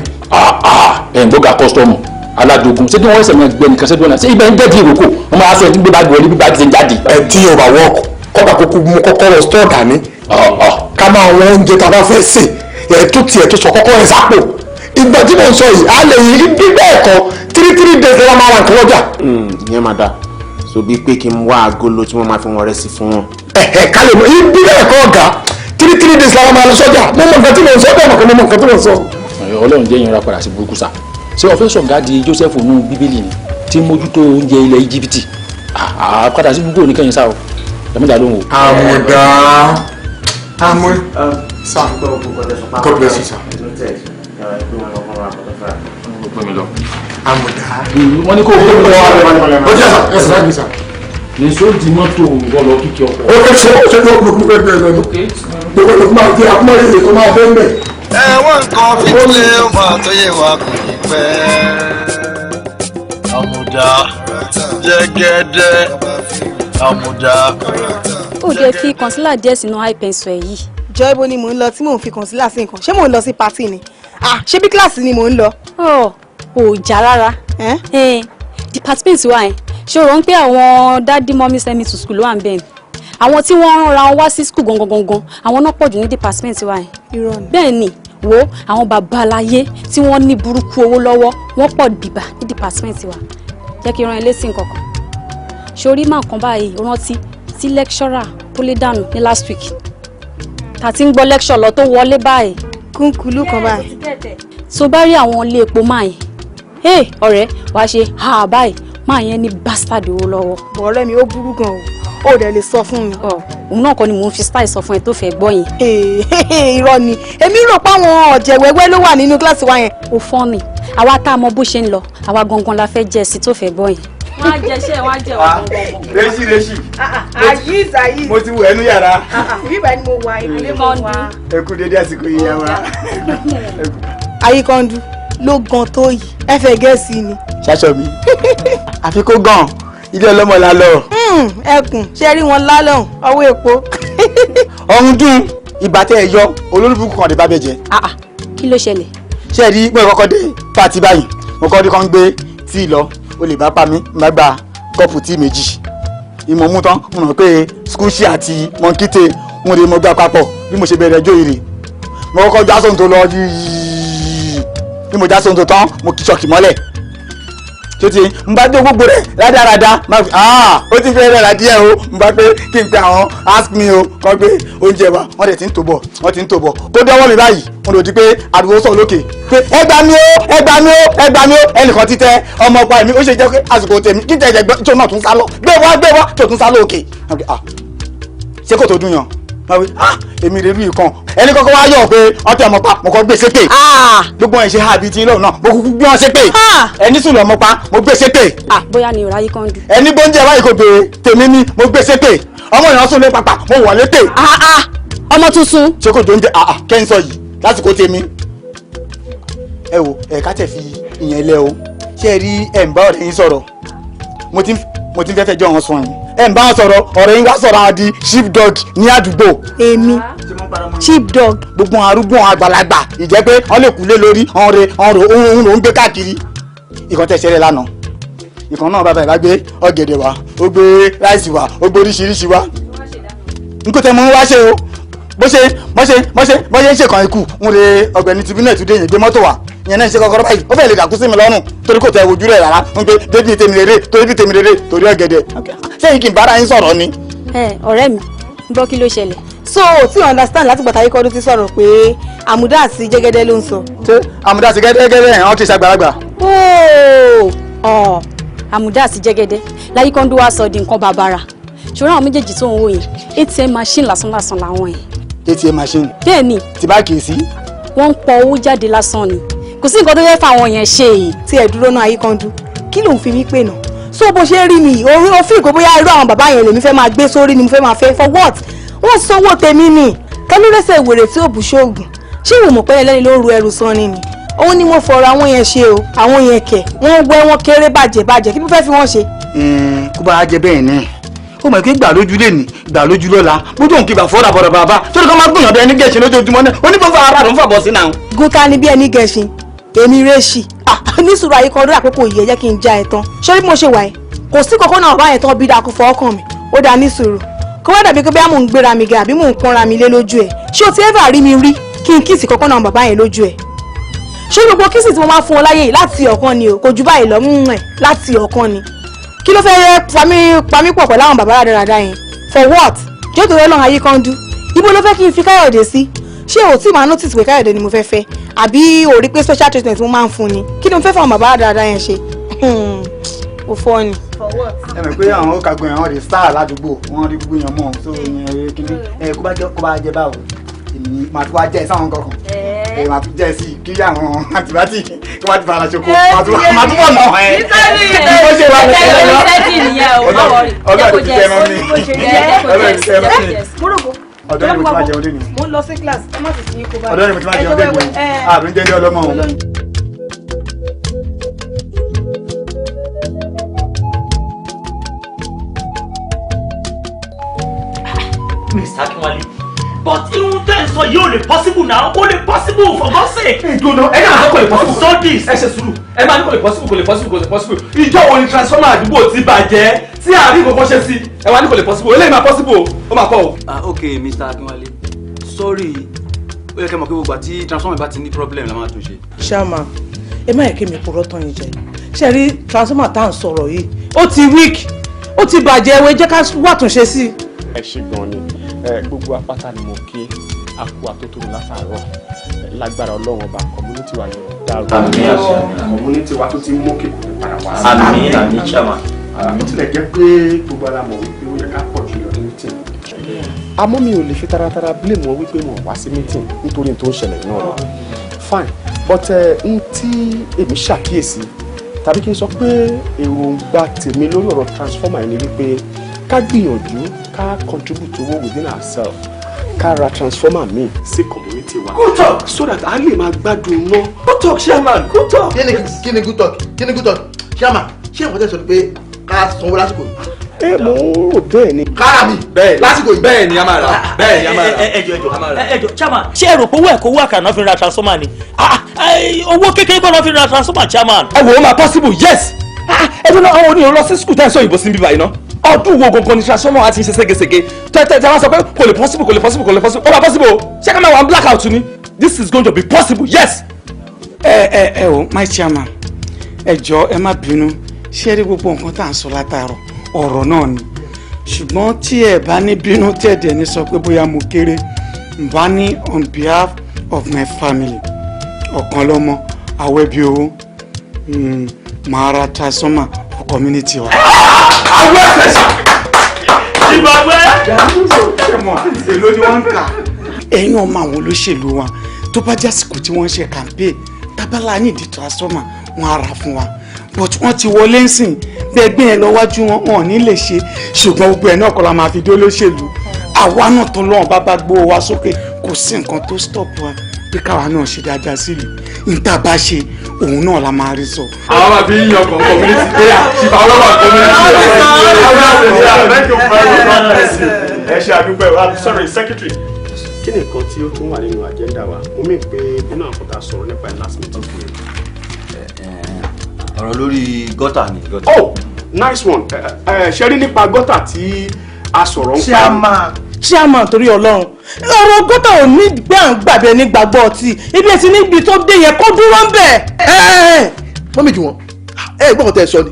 Ẹ̀ ń gbọ́gà customer alájogun, ṣé kí wọ́n ṣẹ̀ máa gbẹ nìkan ṣẹ́dúró náà? Ṣé ibẹ̀ ń jẹ́ di ìrókò wọ́n máa sọ ẹ̀ tí ń gbé báàgì wọlé bí báàgì ṣe ń jáde. Ẹ tí yóò bá wọ́ọ̀kù kọ́ba kókó mú kọ́kọ́rọ́ store dání, ká máa wọ́n oúnjẹ tá a bá fẹ́ sè. Ẹ̀ tó tiẹ̀ tó sọ kọ́kọ́rọ́ ẹ̀ sápò. Ìgbà tí mò ń sọ yìí, á lè yí bí bẹ́ẹ̀ kọ́, 3 3 days lọ́wọ́ máa ra nǹkan lọ́jà. Ìyẹn máa dáa. So bíi pé kí n wá agolo tí wọ́n máa fi wọn rẹ́ sí fún wọn. Ẹ̀hẹ̀, ká lè mọ bí bẹ́ẹ̀ kọ́ ọ̀gá, 3 3 days làwọn máa lọ sọ́jà. Mo mọ nǹkan tí mò ń sọ bẹ́ẹ̀, mọ̀ kí mo mọ nǹkan tí mò ń sọ. Ọlọ́run jẹ́ ìyẹn ra padà sí burúkú sa. Ṣé o fẹ́ sọ̀gá di Joseph nù Bíbélì ni tí mójútó oúnjẹ ilẹ̀ Íjíbítì? Padà sí burúkú oníkẹyìn sá o, ẹ̀mí dà lóhùn o. Àmùdá, àmú sir, God bless you sir. Àmùdá. Wọ́n ní kó o gbé mi lọ. Ó jẹ́ sir, yes sir, sir. Nìṣó di mọ́tò wọ́n lọ kíkẹ́ ọkọ̀. Ó kẹ́ ṣe ṣe ló ló gbogbo ẹgbẹ́ lọ gbogbo ẹgbẹ́ máa jẹ àpọ́n èyí tó máa bẹ́ẹ̀ bẹ́ẹ̀. Ẹ̀wọ̀n nǹkan fìdílé, ó máa tó yé wa kò ní pẹ́. Àmùdá jẹ́gẹ́dẹ́, àmùdá. Ó jẹ́ fi concealer díẹ̀ sínú eye pencil ẹ̀ yìí. Jọ, ibo ni mò ń lọ tí mò ń fi concealer sí nǹkan? Ṣé mò ń lọ sí party ni? Ah, ṣé bí kíláàsì ni mò ń lọ? Ọ ò já rárá. Ẹ́? Department wa ẹ̀ Ṣé o rò ń pé àwọn daddy mommy send me to school ló wà ń bẹ̀ ni? Àwọn tí wọ́n rán ra wọn wá sí school gangan gangan, àwọn náà pọ̀ jù ní department wa yẹn. Irọ́ ni. Bẹ́ẹ̀ ni, wo àwọn bàbá aláyé tí wọ́n ní burúkú owó lọ́wọ́, wọ́n pọ̀ bìbà ní department wa. Jẹ́ kí n rán ẹ létí nǹkan kan. Ṣorí máa kan báyìí, ó rántí tí lecturer tó lé dànù ní last week, tá ti ń gbọ́ lecture lọ tó wọlé báyìí. Kúnkúlú kan báyìí. Tó bá rí àwọn ilé epo máa yẹn, hey ọ̀rẹ́, wàá ṣe ha báyìí, máa yẹn ní bastard owó lọ́wọ́. Ọ̀rẹ́ mi, ó burú gan o, ó dẹ̀ lè sọ fún mi. Òun náà kọ́ ni mò ń fi style sọ fún ẹ tó fẹ́ gbọ́ yẹn. Irọ́ ni, èmi rò pé àwọn ọ̀jẹ̀ wẹ́wẹ́ ló wà nínú kíláàsì wa yẹn. Ó fọ́ ni, àwa tá a mọ bó ṣe ń lọ, àwa gangan la fẹ́ jẹ sí tó fẹ́ gbọ́ yẹn. Wọ́n á jẹṣẹ́, wọ́n á jẹ ọ̀gbọ̀n. Rẹ́sì rẹ́sì. Ayiz ayiz. Mo ti wọ ẹnu yàrá. Ìbí ni mo wà, ìkúlé mo wà. Ẹ kú dédé àsìkò yìí yà wá. Ayíkandu ló gan tó yìí, ẹ fẹ́ gẹ̀ẹ́sì ni. Ṣaṣọ mi. Àfi kó gan, ilé ọlọ́mọ la lọ. Ẹkùn ṣe rí wọn lálọ́hùn ọwọ́ epo. Ọ̀hún dùn ìgbà tẹ́ ẹ yọ olólùbùkún kan lè bá bẹ̀ jẹ́. Kí ló ṣẹlẹ̀? Ṣé ẹ rí pé kọ́kọ́ dé pàtí báyìí, mo kọ́ rí kan gbé tíì lọ, o lè bá pa mí, má gba kọ́ọ̀pù tíì méjì. Ìmọ̀ mú tán, mo rò pé skúṣì àti mọ̀nkíté mo lè mọ gbà papọ̀ bí mo ṣe bẹ̀rẹ̀ ẹjọ́ ìrè. Mo kọ́kọ́ já sóhun tó lọ yìí, bí mo já sóhun tó tán, mo kí ṣọ́ọ̀kì mọ́lẹ̀. Tó ti n bá dé gbogbo rẹ̀ rádaràda, máa fi ó ti fẹ́ rẹ̀ rà díẹ̀ o, n bá pé kí n pe àwọn ask me o, kọ́ gbé oúnjẹ wa, wọ́n dẹ̀ ti ń tò bọ̀, wọ́n ti ń tò bọ̀. Kó dọ́wọ́ mi báyìí, mo lò di pé ariwo sọ̀ lókè pé ẹ gbà mí o, ẹ gbà mí o, ẹ gbà mí o, ẹnìkan ti tẹ ọmọ ọpa mi, ó ṣe jẹ́ pé àsìkò tèmi kí tẹ̀jẹ̀ gbọ́ tó náà tún sá lọ, gbé wá gbé wá tó tún sá lọ òkè. Ṣé kò tó dùn yàn? Èmi rè rí ìkan ẹni kọ́kọ́ wá yọ̀ pé ọtí ọmọ pa, mo kọ́ gbé ṣépè. Gbogbo ẹ̀ ṣe àbí tí lọ́rùn náà, mo kúkú gbé wọn ṣépè. Ẹni sùn lọ́mọ pa, mo gbé ṣépè. Bóyá ni ọ̀rá yìí kan dùn. Ẹni gbóúnjẹ báyìí kò béèrè tèmi ni, mo gbé ṣépè. Ọmọ ìyàn sùn lé pàpà, mo wọ̀ lépè. Ọmọ tuntun. Ṣé kò tó ń jẹ kẹ́ ń sọ yìí lásìkò tèmi. Ẹ wo ẹ ká tẹ̀ fi ìyẹn lẹ o, ṣé ẹ rí ẹ̀ ń bá ọ̀rẹ́ yín sọ̀rọ̀, mo ti ń fẹ́ fẹ́ jọ wọn sùn yìí. Ẹ ń bá wọn sọ̀rọ̀, ọ̀rẹ́ yín wá sọ̀rọ̀ àdí sheep dog ní àdúgbò. Èmi sheep dog. Gbogbo arúgbó àgbàlagbà ìjẹ́ pé wọ́n lè kú lé lórí ọ̀rẹ́ ọ̀rọ̀ òun ló ń gbé káàkiri. Ìkan tẹ̀ ṣẹlẹ̀ lánàá, ìkan náà bàbá ìbá gbé ọ̀gẹ̀dẹ̀ wá, ó gbé ráìsì wá, ó gbé oríṣiríṣi wá. N kò tẹ́ mọ́ wá ṣe o, bó ṣe bó ṣe bó ṣe bó ṣe ń ṣèkàn ikú ń re ọ̀gbẹ́ni tìbínú ẹ̀túndé yẹn gbé mọ́tò wá, ìyẹn náà ń ṣe kọ́kọ́rọ́ báyìí, ó fẹ́ lè dàkú sí mi lọ́rùn torí kò tẹ ojú rẹ̀ rárá, ń pé débi tèmi rere torí bí tèmi rere torí ọ̀gẹ̀dẹ̀. Ṣé yìí kì í bára yín sọ̀rọ̀ ni. Ẹ ọ̀rẹ́ mi, ń gbọ́ kí ló ṣẹlẹ̀. So tí you understand láti gbàtà yìí kọ́dún ti sọ̀rọ̀ pé àmúdá àti jẹ́gẹ́dẹ́ ló ń sọ. Ṣé àmúdá àti jẹ́gẹ́dẹ́ ẹ̀ wọ́n ti ṣàgbàlagbà. Ooo àmúdá àti jẹ́gẹ́dẹ́ láyé kọ́ńdú wa sọ di nǹkan bàbàrà, ṣòro àwọn méjèèjì tó ń wò yẹn ATM machine lásán lásán làwọn yẹn. ATM machine. Bẹ́ẹ̀ni. Tí bá kì í sí. Wọ́n ń pọ owó jáde lásán ni, kò sí nǹkan tó fẹ́ fáwọn yẹn ṣe yìí. Tí ẹ dúró náà Ayíkandu, kí ló ń fi mí pè náà? So bó ṣe rí mi, orí òfin ìkó bóyá irú àwọn bàbá yẹn lèmi fẹ́ máa gbé sórí ni mo fẹ́ máa fẹ́ for what? Wọ́n sanwó tèmi ni, kálórẹ́sẹ̀ wèrè tí ò bù ṣoògùn, ṣé ìwò mọ̀ pé ẹlẹ́ni ló ń ru ẹrù sanni ni? Òun ni mo fọ̀rọ̀ àwọn yẹn ṣe o, àwọn yẹn kẹ̀, wọ́n wẹ́ wọ́n kéré bàjẹ́ bàjẹ́, kí mo fẹ́ fi wọ́n ṣe. Kó bá a jẹ bẹ́ẹ̀ ni, ó mọ̀ pé gbà lójú lè ní gbà lójú lọ́la, bójú òun kì í bà fọ́ra bọ̀rọ̀ bàbá torí kọ́ máa gbìyànjú ẹni gẹ̀ṣin lójoojúmọ́ náà, onífọ̀fọ̀ ara rẹ̀ ń fàbọ̀ sí náà. Gúnta ni bí ẹni gẹ̀ṣin, èmi rèṣì nísùúrù Ayíkandu àkókò yìí ẹ jẹ́ kí n já ẹ tán. Ṣé bí mo ṣe wà ẹ́, kò sí kókó náà báyẹn tán bí dáa kó fọ ọkàn mi, ó dáa nísùúrù kó wá dàbí pé bí mò ń gbéra mi ga àbí mò ń pọ́nra mi lé lójú ẹ̀. Ṣé o ti ever rí mi rí kí n kíìsì kókó náà bàbá yẹn lójú ẹ̀? Ṣé gbogbo kíìsì tí mo máa fún ọ láyé yìí láti ọ̀kan ni o, kò ju báyìí lọ mú ẹ̀ láti ọ̀kan ni. Kí ló fẹ́ pamí pọ̀ pẹ̀lú àwọn bàbá rádaràda yẹn for what? Jọ́ torí Ọlọ́run Ayíkandu, ibo ló fẹ́ kí n fi Káyọ̀dé sí? Ṣé o tí máa notice pé Káyọ̀dé ni mo fẹ́ fẹ́, àbí o rí pé special treatment mo máa ń fún ni? Kí ni mo fẹ́ fún àwọn bàbá dáadáa yẹn ṣe? O fọ́ ni. Ẹ mọ̀ pé àwọn ó kagun àwọn rè star ládùúgbò, wọ́n rí gbogbo èèyàn mọ̀ so ìyẹn kíní ẹ kó bá jẹ báwo, èmi máa tún wá jẹ sáwọn kankan, ẹ máa tún jẹ sí kí àwọn àtìbátì kí wọ́n ti fara ṣoko, máa tún wọ̀ náà ẹ. Bó ṣe wà ní ọlọ́run ti tẹ́ mọ́ mi, ọlọ́run ti tẹ́ mọ́ mi. Ọ̀dọ́ ni mo ti máa jẹun lé ni. Mo ń lọ sí class, ẹ má sì sí kó bá. Ọ̀dọ́ ni mo ti máa jẹun lé ni. Àbí ń jẹ́ ọlọ́mọ òun. Mr. Akinwale, but irun tẹ́ ń sọ yìí ò lè possible now, kò lè possible for God's sake. Ìdùnnú ẹ náà sọ kò lè possible. So this. Ẹ ṣe sùúrù, ẹ máa ní kò lè possible, kò lè possible, kò lè possible. Ìjọ wo ni transformer àdúgbò ti bàjẹ́ tí àárín kò kọ́ṣẹ́ sí? Ẹ wá ní kò lè possible, eléyìí máa possible o, ó máa kọ́ o. Ah, ok, Mr. Akinwale, sorry, ó yẹ kẹ́ mọ̀ pé gbogbo àti transformer bá ti ní problem la máa tún ṣe. Ṣáàmà, ẹ má yẹ kí mi purọ́ tán yín jẹ. Ṣé rí transformer tá à ń sọ̀rọ̀ yìí? Ó ti weak, ó ti bàjẹ́, ewé jẹ́ ká wàtúnṣe sí i. Ẹ ṣe gan ni, gbogbo apáta ni mo kí akú atótónu látàárọ̀. Lágbára Ọlọ́run ọba, community wa yóò dàrú. Àmín, àmín. Community wa tó ti mókè kò ní padà wá sí. Àmín, àmín, chairman. Bó tilẹ̀ jẹ́ pé gbogbo ara mọ̀ wípé ó yẹ ká pọ̀ jù lọ ní meeting. Àmọ́ mi ò lè fi taratara blame wọn wípé wọn wá sí meeting nítorí tó ń ṣẹlẹ̀ náà lọ. Fine, but n tí èmi ṣàkíyèsí tàbí kí n sọ pé èròǹgbà tèmi lórí ọ̀rọ̀ transformer yìí ni wípé ká gbìyànjú ká contribute owó within ourselves, ká ra transformer míì sí community wa. Good talk. So that a lè máa gbádùn iná. Good talk, chairman, good talk. Kí ni good talk? Kí ni good talk? Chairman, ṣé ìwọ́n tẹ̀sán pé ká sanwó lásìkò yìí? Ẹ mò ń rò bẹ́ẹ̀ ni. Kára mi lásìkò yìí. Bẹ́ẹ̀ ni a máa rà, bẹ́ẹ̀ ni a máa rà. Ẹ jọ̀ọ́, ẹ jọ̀ọ́, chairman, ṣé ẹ rò pé owó ẹ̀kọ́ owó àkàrà náà fi ra transformer ni? Owó kékeré kọ́ náà fi ra transformer, chairman. Ẹ wò ó máa possible, yes. Ẹ dúró, àwọn oníyàn lọ sí school tẹ́ ẹ sọ òyìnbó sí bíbá yìí ná. Ọdún wo gangan ni transformer wa ti ń ṣe ségesège? Tẹ́tẹ́ tí wọ́n sọ pé kò lè possible, kò lè possible, kò lè possible, ó máa possible o. Ṣé ká máa wà ní blackout ni? This is going to be possible, yes. Ẹ ẹ ẹ o, my chairman, ẹ jọ̀ọ́, ẹ má bínú. Ṣé rí gbogbo nǹkan tá à ń sọ látàárọ̀, ọ̀rọ̀ náà ni, ṣùgbọ́n tí ẹ bá ní bínú tẹ̀dẹ̀ ní sọ pé bóyá mo kéré n bá ní, on behalf of my family, ọ̀kan lọ́mọ àwẹ̀bí owó, màá ra transformer for community wa. Àwọn ẹ̀sẹ̀ ṣe. Ìgbàgbẹ́. Èló ni wọ́n ń kà? Ẹ̀yin ọmọ àwọn olóṣèlú wa, tó bá jásìkò tí wọ́n ń ṣe campaign, tábàlà ní ìdí transformer, wọn á rà fún wa, but wọ́n ti wọlé ńsìn, bẹ́ẹ̀ gbé yẹn lọ wájú wọn, wọn ò ní lè ṣe. Ṣùgbọ́n gbogbo ẹ̀ náà kọ́ la máa fi dé olóṣèlú. Àwa náà tó lọ́wọ́n bá bá gbówó wa sókè, kò sí nǹkan tó stop wa pé káwa náà ṣe dáadáa sílùú. Níta bá ṣe, òun náà la máa rí sọ. Àwọn máa fi ń yan kàn community pé ṣìfà ọlọ́wà community. Thank you very much. Ẹ ṣe àdúgbò ẹ. I'm sorry, secretary. Kí ni nǹkan tí ó tún wà nínú agenda wa? Mo mí pé nínú àwọn kòtà sọ̀rọ̀ nípa ẹ̀ last meeting. Ọ̀rọ̀ lórí gọ́tà ni. Oh, nice one. Ṣe rí nípa gọ́tà tí a sọ̀rọ̀ ń pa. Chairman, chairman, torí Ọlọ́run, ọ̀rọ̀ gọ́tà ò ní gbé à ń gbàgbé ní gbàgbọ́ ọtí ibi etí níbi tó dé yẹn, kó dúró ń bẹ̀. Mọ́mí jù wọ́n, ẹ gbọ́n tẹ́ ẹ sọ ni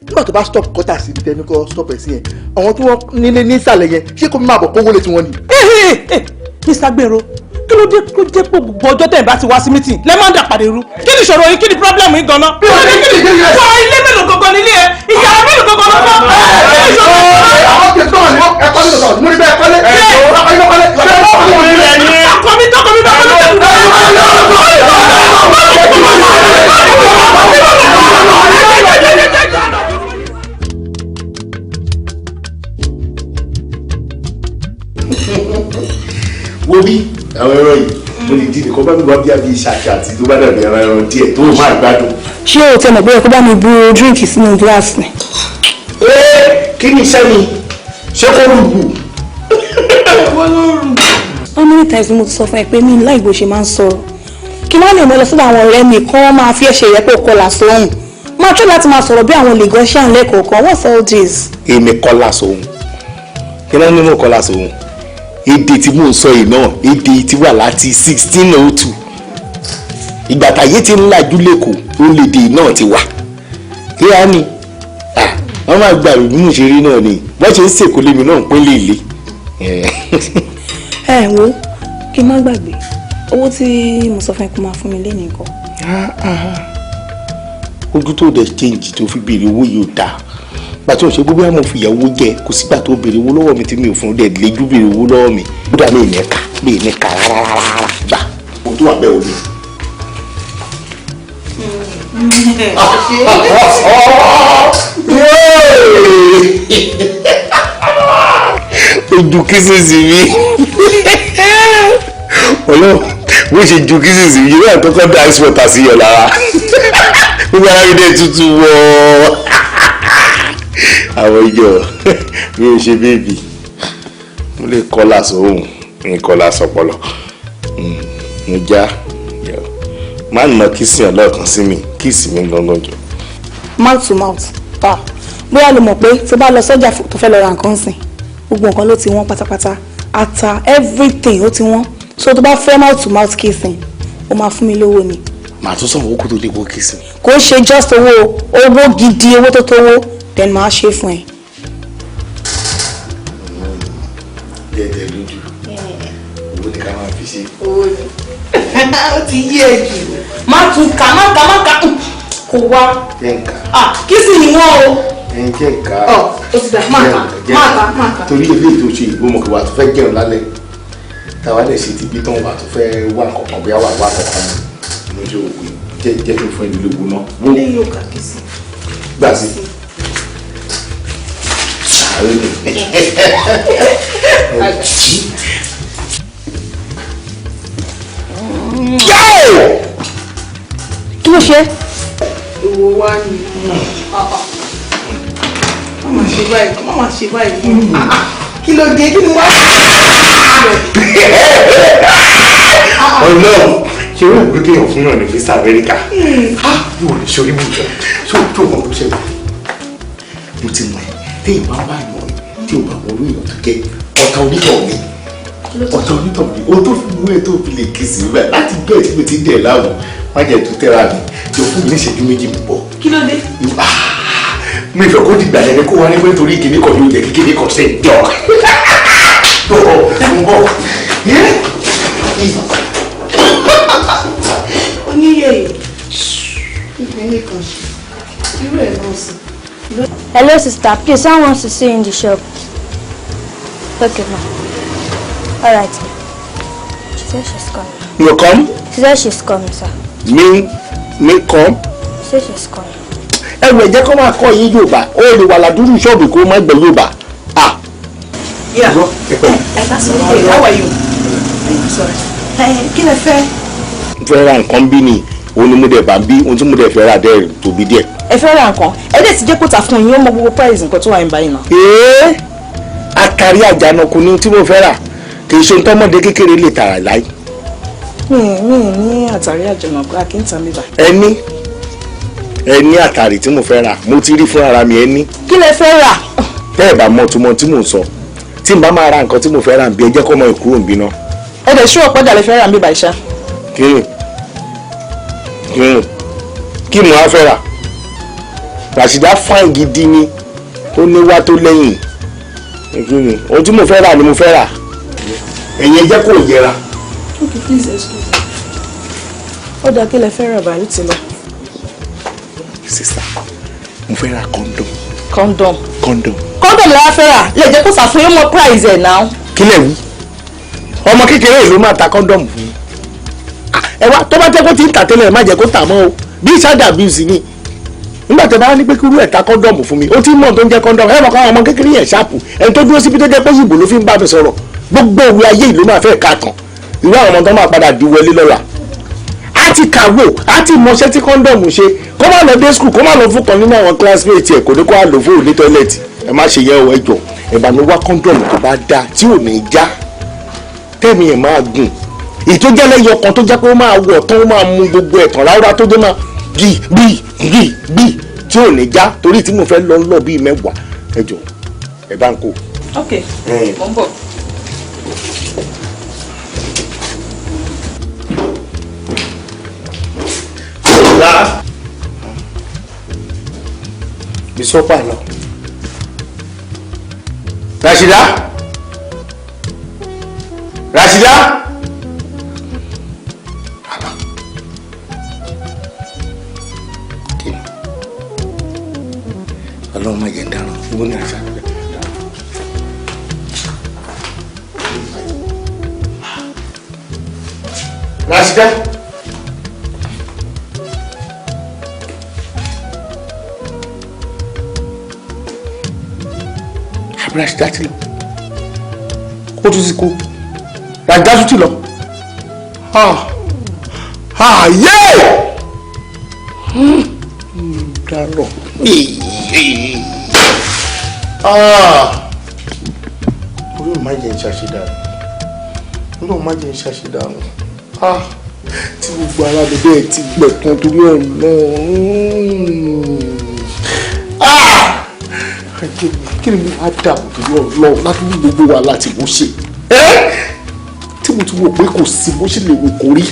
nígbà tó bá stop gọ́tà sí ibi tẹ́ni kọ́ stop ẹ̀ sí yẹn, àwọn tí wọ́n nílé nísàlẹ̀ yẹn, ṣé kó máa bọ̀ kówó lé tiwọn ni. Mr. Gbèrò, kí ló dé kó jẹ́ pé gbogbo ọjọ́ tẹ̀ ń bá ti wá sí meeting lẹ́ máa ń dà pàdé irú? Kí ni ìṣòro yín? Kí ni problem yín gan-an? Kí ni sọ? Ilé mélòó gangan nílé ẹ? Ìyàrá mélòó gangan ló kọ́? Kí ni ìṣòro yín? Àwọn kì í sọ̀rọ̀ ní ẹ̀kọ́ nínú sọ̀rọ̀ mo ní bẹ́ẹ̀ kọ́lé. Ọkọ mi tọkọ mi bá kọ́lé. Wo bí àwọn ẹran yìí, mo lè di nìkan bá mi wá bí abí ìṣàkí àti tó bá dàbí ẹran ẹran díẹ̀ tó máa gbádùn. Ṣé o tẹ mọ̀ pé kó bá mi bu drink sínú glass ni? Ee, kí ni iṣẹ́ mi? Ṣé kó rúgbù? How many times ni mo ti sọ fún ẹ pé mi láì bó ṣe máa ń sọ̀rọ̀? Kí má lè mọ lọ sọ́dọ̀ àwọn ọ̀rẹ́ mi kán, wọ́n máa fi ẹ̀ṣẹ̀ yẹ pé ó kọlà sóhùn. Máa tún láti máa sọ̀rọ̀ bí àwọn Lagosian lẹ́kọ̀ọ̀kan. What's all this? Èmi kọlà sóhun? Kí ló ní mo kọlà sóhun? Èdè tí mò ń sọ yìí náà, èdè tí wà láti 1602, ìgbà táyé ti ń lajú lẹ́kọ̀ọ́, ó lè dè náà ti wà. Kí á ní wọ́n máa gbà bí mo ṣe rí náà ni wọ́n ṣe ń sèkó lémi náà ń pín lè le. Ẹ wo, kí n má gbàgbé, owó tí mo sọ fún ẹ kó máa fún mi lé nìkan. Ojú tó dẹ̀ change tó fi béèrè owó yìí ò dáa. Gbà tí o ṣe gbogbo àmọ́ fìyàwó jẹ, kò sígbà tó béèrè owó lọ́wọ́ mi tí mi ò fún un dẹ̀ lẹ́jú béèrè owó lọ́wọ́ mi. Ó dà mí ìní ká mi ìní ká rárá gbà o tó wà bẹ́ẹ̀ o ní. Ojú kìsìsì mi, ọlọ́run, bó ṣe ju kìsìsì mi yóò àkọ́kọ́ dá ice water sí yọ lára, gbogbo ara mi dẹ̀ tutù wọ́. Àwọn ìjọ mi ò ṣe baby, mo lè kọ́là sóhùn, mi kọ́là sọpọlọ. Mo já má nà kìsì ọlọ́ọ̀kan sí mi, kìsì mi gangan jọ. Mouth to mouth, pa bóyá ló mọ̀ pé tó bá lọ sọ́jà tó fẹ́ lọ ra nǹkan sìn, gbogbo nǹkan ló ti wọ́n pátápátá, ata everything ó ti wọ́n. So tó bá fẹ́ mouth to mouth kissing, ó máa fún mi lówó ni. Màá tún sọ̀rọ̀ owó kó tó dé kó kissing. Kò ń ṣe just owó, owó gidi, owó tó tówó, then màá ṣe fún ẹ. Jẹ́jẹ́ lójú owó ni ká máa fi ṣe. Owó ni ó ti yí ẹ jù, má tún kà, má kà, má kà kò wá. Kí sì ni wọ́n o. Ẹ jẹ́ ká. Ọ o ti dà, má kà, má kà, má kà. Torí ilé ètò ṣe ìgbó mọ̀ kí wà tó fẹ́ jẹun lálẹ́, táwa lè ṣe ti bí tán wà tó fẹ́ wá kankan, bóyá wà wá kankan mu mo ṣe òkú jẹ́ jẹ́ kí n fún ẹni lówó náà. Ilé yóò kà kí sí. Gbà sí. Kí ló ṣe? Ìwọ wá ní. Má máa ṣe báyìí, má máa ṣe báyìí. Kí ló dé? Kí ni wá? Ọlọ́run ṣe wọ́n gbé kéèyàn fún yàn ní visa Amẹ́ríkà. Yóò lè ṣe orí mú jọ. Ṣé o tó nǹkan tó ṣẹlẹ̀? Mo ti mọ̀ ẹ́, téèyàn bá wà yàn tí ò bá wọlé èèyàn tó jẹ́ ọ̀tá onítọ̀ mi. Ọ̀tá onítọ̀ mi, o tó fi mú ẹ tó fi lè kí sí bẹ́ẹ̀ láti gbé ẹ̀ tí mo ti ń dẹ̀ láwùn. Má jẹ́ tó tẹ́ra mi, jọ fún mi ní ìṣẹ́jú méjì mi bọ̀. Kí ló dé? Mi fẹ́ kó dìgbà yẹn kó wá ní pé torí kìíní kan ló jẹ́ kí kìíní kan ṣe jọ. Mo bọ̀. Oníyè ìpínlẹ̀ kan ṣe irú ẹ̀ náà sí. Hello sister, please someone wants to see you in the shop. Okay ma. All right. She said she's coming. You come? She said she's coming, sir. Me come? She said she's coming. Ẹ wẹ̀ jẹ́ kó máa kọ́ yín Yorùbá, ó lè wà ládùúrú ṣọ́ọ̀bù kó má gbọ́ Yorùbá. Yeah. That's okay. How are you? Sorry. Kí lẹ fẹ́? Mo fẹ́ ra nǹkan bí ni, òun ni mo dẹ̀ bá ń bí, ohun tí mo dẹ̀ fẹ́ rà dẹ̀ tóbi díẹ̀. Ẹ fẹ́ ra nǹkan, ẹ dẹ̀ ti jẹ́ kó ta fún yín, ó mọ gbogbo price nǹkan tó wà ní báyìí náà. Ee, àtàrí àjànàkú ni tí mo fẹ́ rà, kì í ṣe ohun tọ́mọdé kékeré lè tààrà láì. Mi ní àtàrí àjànàkú, a kì í ta mi bá. Ẹ ní àtàrí tí mo fẹ́ rà, mo ti rí fún ara mi ẹ ní. Kí lẹ fẹ́ rà? Tẹ́ ẹ bá mọ túmọ̀ tí mò ń sọ, tí n bá máa ra nǹkan tí mo fẹ́ rà bí ẹ jẹ́ kó mọ ìkúrò ń bínú. Ẹ dẹ̀ ṣú ọ̀pọ̀ jà lẹ fẹ́ rà ń bí báyìí ṣá. Kí mo á fẹ́ rà? Ràṣídà fáìn gidi ni, ó níwá tó lẹ́yìn. Ohun tí mo fẹ́ rà ni mo fẹ́ rà. Ẹ̀yin ẹ jẹ́ kó yẹra. Okay, please excuse me. Ó dáa, kí lẹ fẹ́ rà báyìí ti lọ. Sister, mo fẹ́ ra condom. Condom. Condom. Condom la fẹ́ rà, lè jẹ́ kó ṣàfihàn mọ́ price ẹ̀ náà. Kí lẹ̀ wí? Ọmọ kékeré ló máa ta condom fún mi. Ẹ wá, tó bá jẹ́ kó ti ń tà tẹ́lẹ̀, má jẹ́ kó tà mọ́ o. Bí child abuse ni. Nígbà tó bá ní pé kúrú ẹ̀ ta condom fún mi, ó ti mọ̀ tó ń jẹ́ condom. Ẹ mọ̀ káwọn ọmọ kékeré yẹn ṣáàpù. Ẹni tó dúró síbi tó jẹ́ pé yìnbó ló fi ń bá mi sọ̀rọ̀. Gbogbo òwe ayé ìlú máa fẹ́ ká tán. Ìwé àwọn ọmọ tó máa padà di wọlé lọ́la. A ti kàwé, a ti mọṣẹ́ tí kọ́ńdọ̀mù ṣe, kó má lọ dé skul, kó má lọ fún kan nínú àwọn classmate ẹ̀, kò ní kó á lò fún òní tọ́ílẹ̀tì. Ẹ má ṣe yẹ ọ, ẹ jọ ẹ bá mi wá kọ́ńdọ̀mù tó bá dáa tí ò ní já, tẹ́mi ẹ̀ máa gùn, èyí tó jẹ́ lẹ́yọ kan tó jẹ́ pé ó máa wọ̀ tán, ó máa mu gbogbo ẹ̀tàn ráúrá tó dé máa gì bí gì bí tí ò ní já, torí tí mo fẹ́ lọ lọ bíi mẹ́wàá. Ẹ jọ ẹ bá ń kó. Ok, mo ń bọ̀. Bisopa lọ. Rashida, Rashida, Ọlọ́run má jẹ́ ń dáràn, ibo ni àṣà rẹ̀. Rashida. Rashida ti lọ, kó tún ti kú. Rashida tún ti lọ. Ayé dárò. Olóòrùn má jẹ́ ń ṣàṣedànù, Olóòrùn má jẹ́ ń ṣàṣedànù. Tí gbogbo ara mi bẹ́ẹ̀ ti gbẹ̀kan torí ọ̀nà. Kí ni mo á dààmú torí Ọlọ́run láti ní gbogbo wa láti mú ṣe? Tí mo ti wò pé kò sí bó ṣe lè wò kó rí,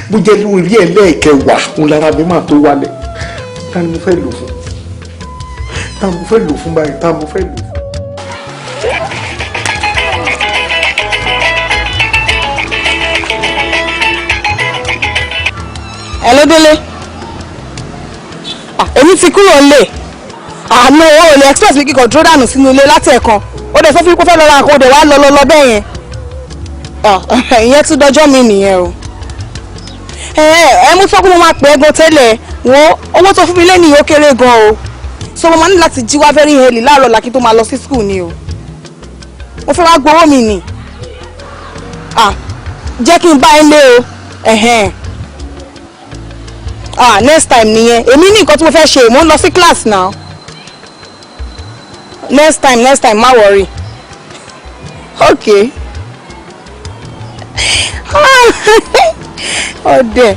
bó jẹ́ lórí ẹlẹ́ẹ̀kẹwàá òun lára mi máa tó wálẹ̀. Ta ni mo fẹ́ lò fún? Ta mo fẹ́ lò fún báyìí? Ta mo fẹ́ lò fún? Hello Délé, èmi ti kúrò nílé. Àná o ò lè express mi kíkọ dúró dànù sínú ilé láti ẹ̀kan. Ó dẹ̀ sọ fún mi pé ó fẹ́ lọ ra nǹkan, ó dẹ̀ wá lọ lọ lọ bẹ́ẹ̀ yẹn. Ìyẹn tún dọjọ́ mi nìyẹn o. Ẹ mú sọ pé mo máa pè é gan tẹ́lẹ̀. Wọ́n owó tó fún mi lẹ́nu ó kéré gan o. So mo máa ní láti jí wá very early láàárọ̀ làkí tó máa lọ sí school ni o. Mo fẹ́ wá gbowó mi nì. Jẹ́ kí n bá ẹ lé o. Next time nìyẹn. Èmi ní nǹkan tí mo fẹ́ ṣe, mo ń lọ sí class now. Next time, má worry. Okay. Ọdẹ.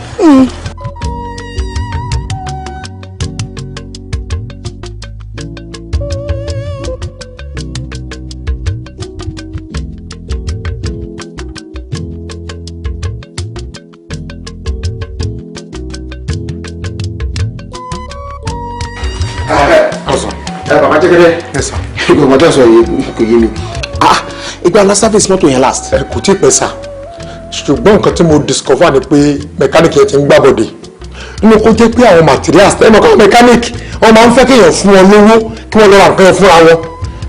Bàbá jẹ́gẹ́dẹ́. Gbogbo ọjọ́ sọ yìí kò yé mi. Ìgbà la service mọ́tò yẹn last. Ẹ kò tí ì pẹ́ sà, ṣùgbọ́n nǹkan tí mo discover ni pé mẹkáníìkì yẹn ti ń gbàbọ̀dé. Nínú kó jẹ́ pé àwọn materials ẹ mọ̀ káwọn mẹkáníìkì wọ́n máa ń fẹ́ kéèyàn fún wọn lówó kí wọ́n lọ ra nǹkan yẹn fúnra wọn.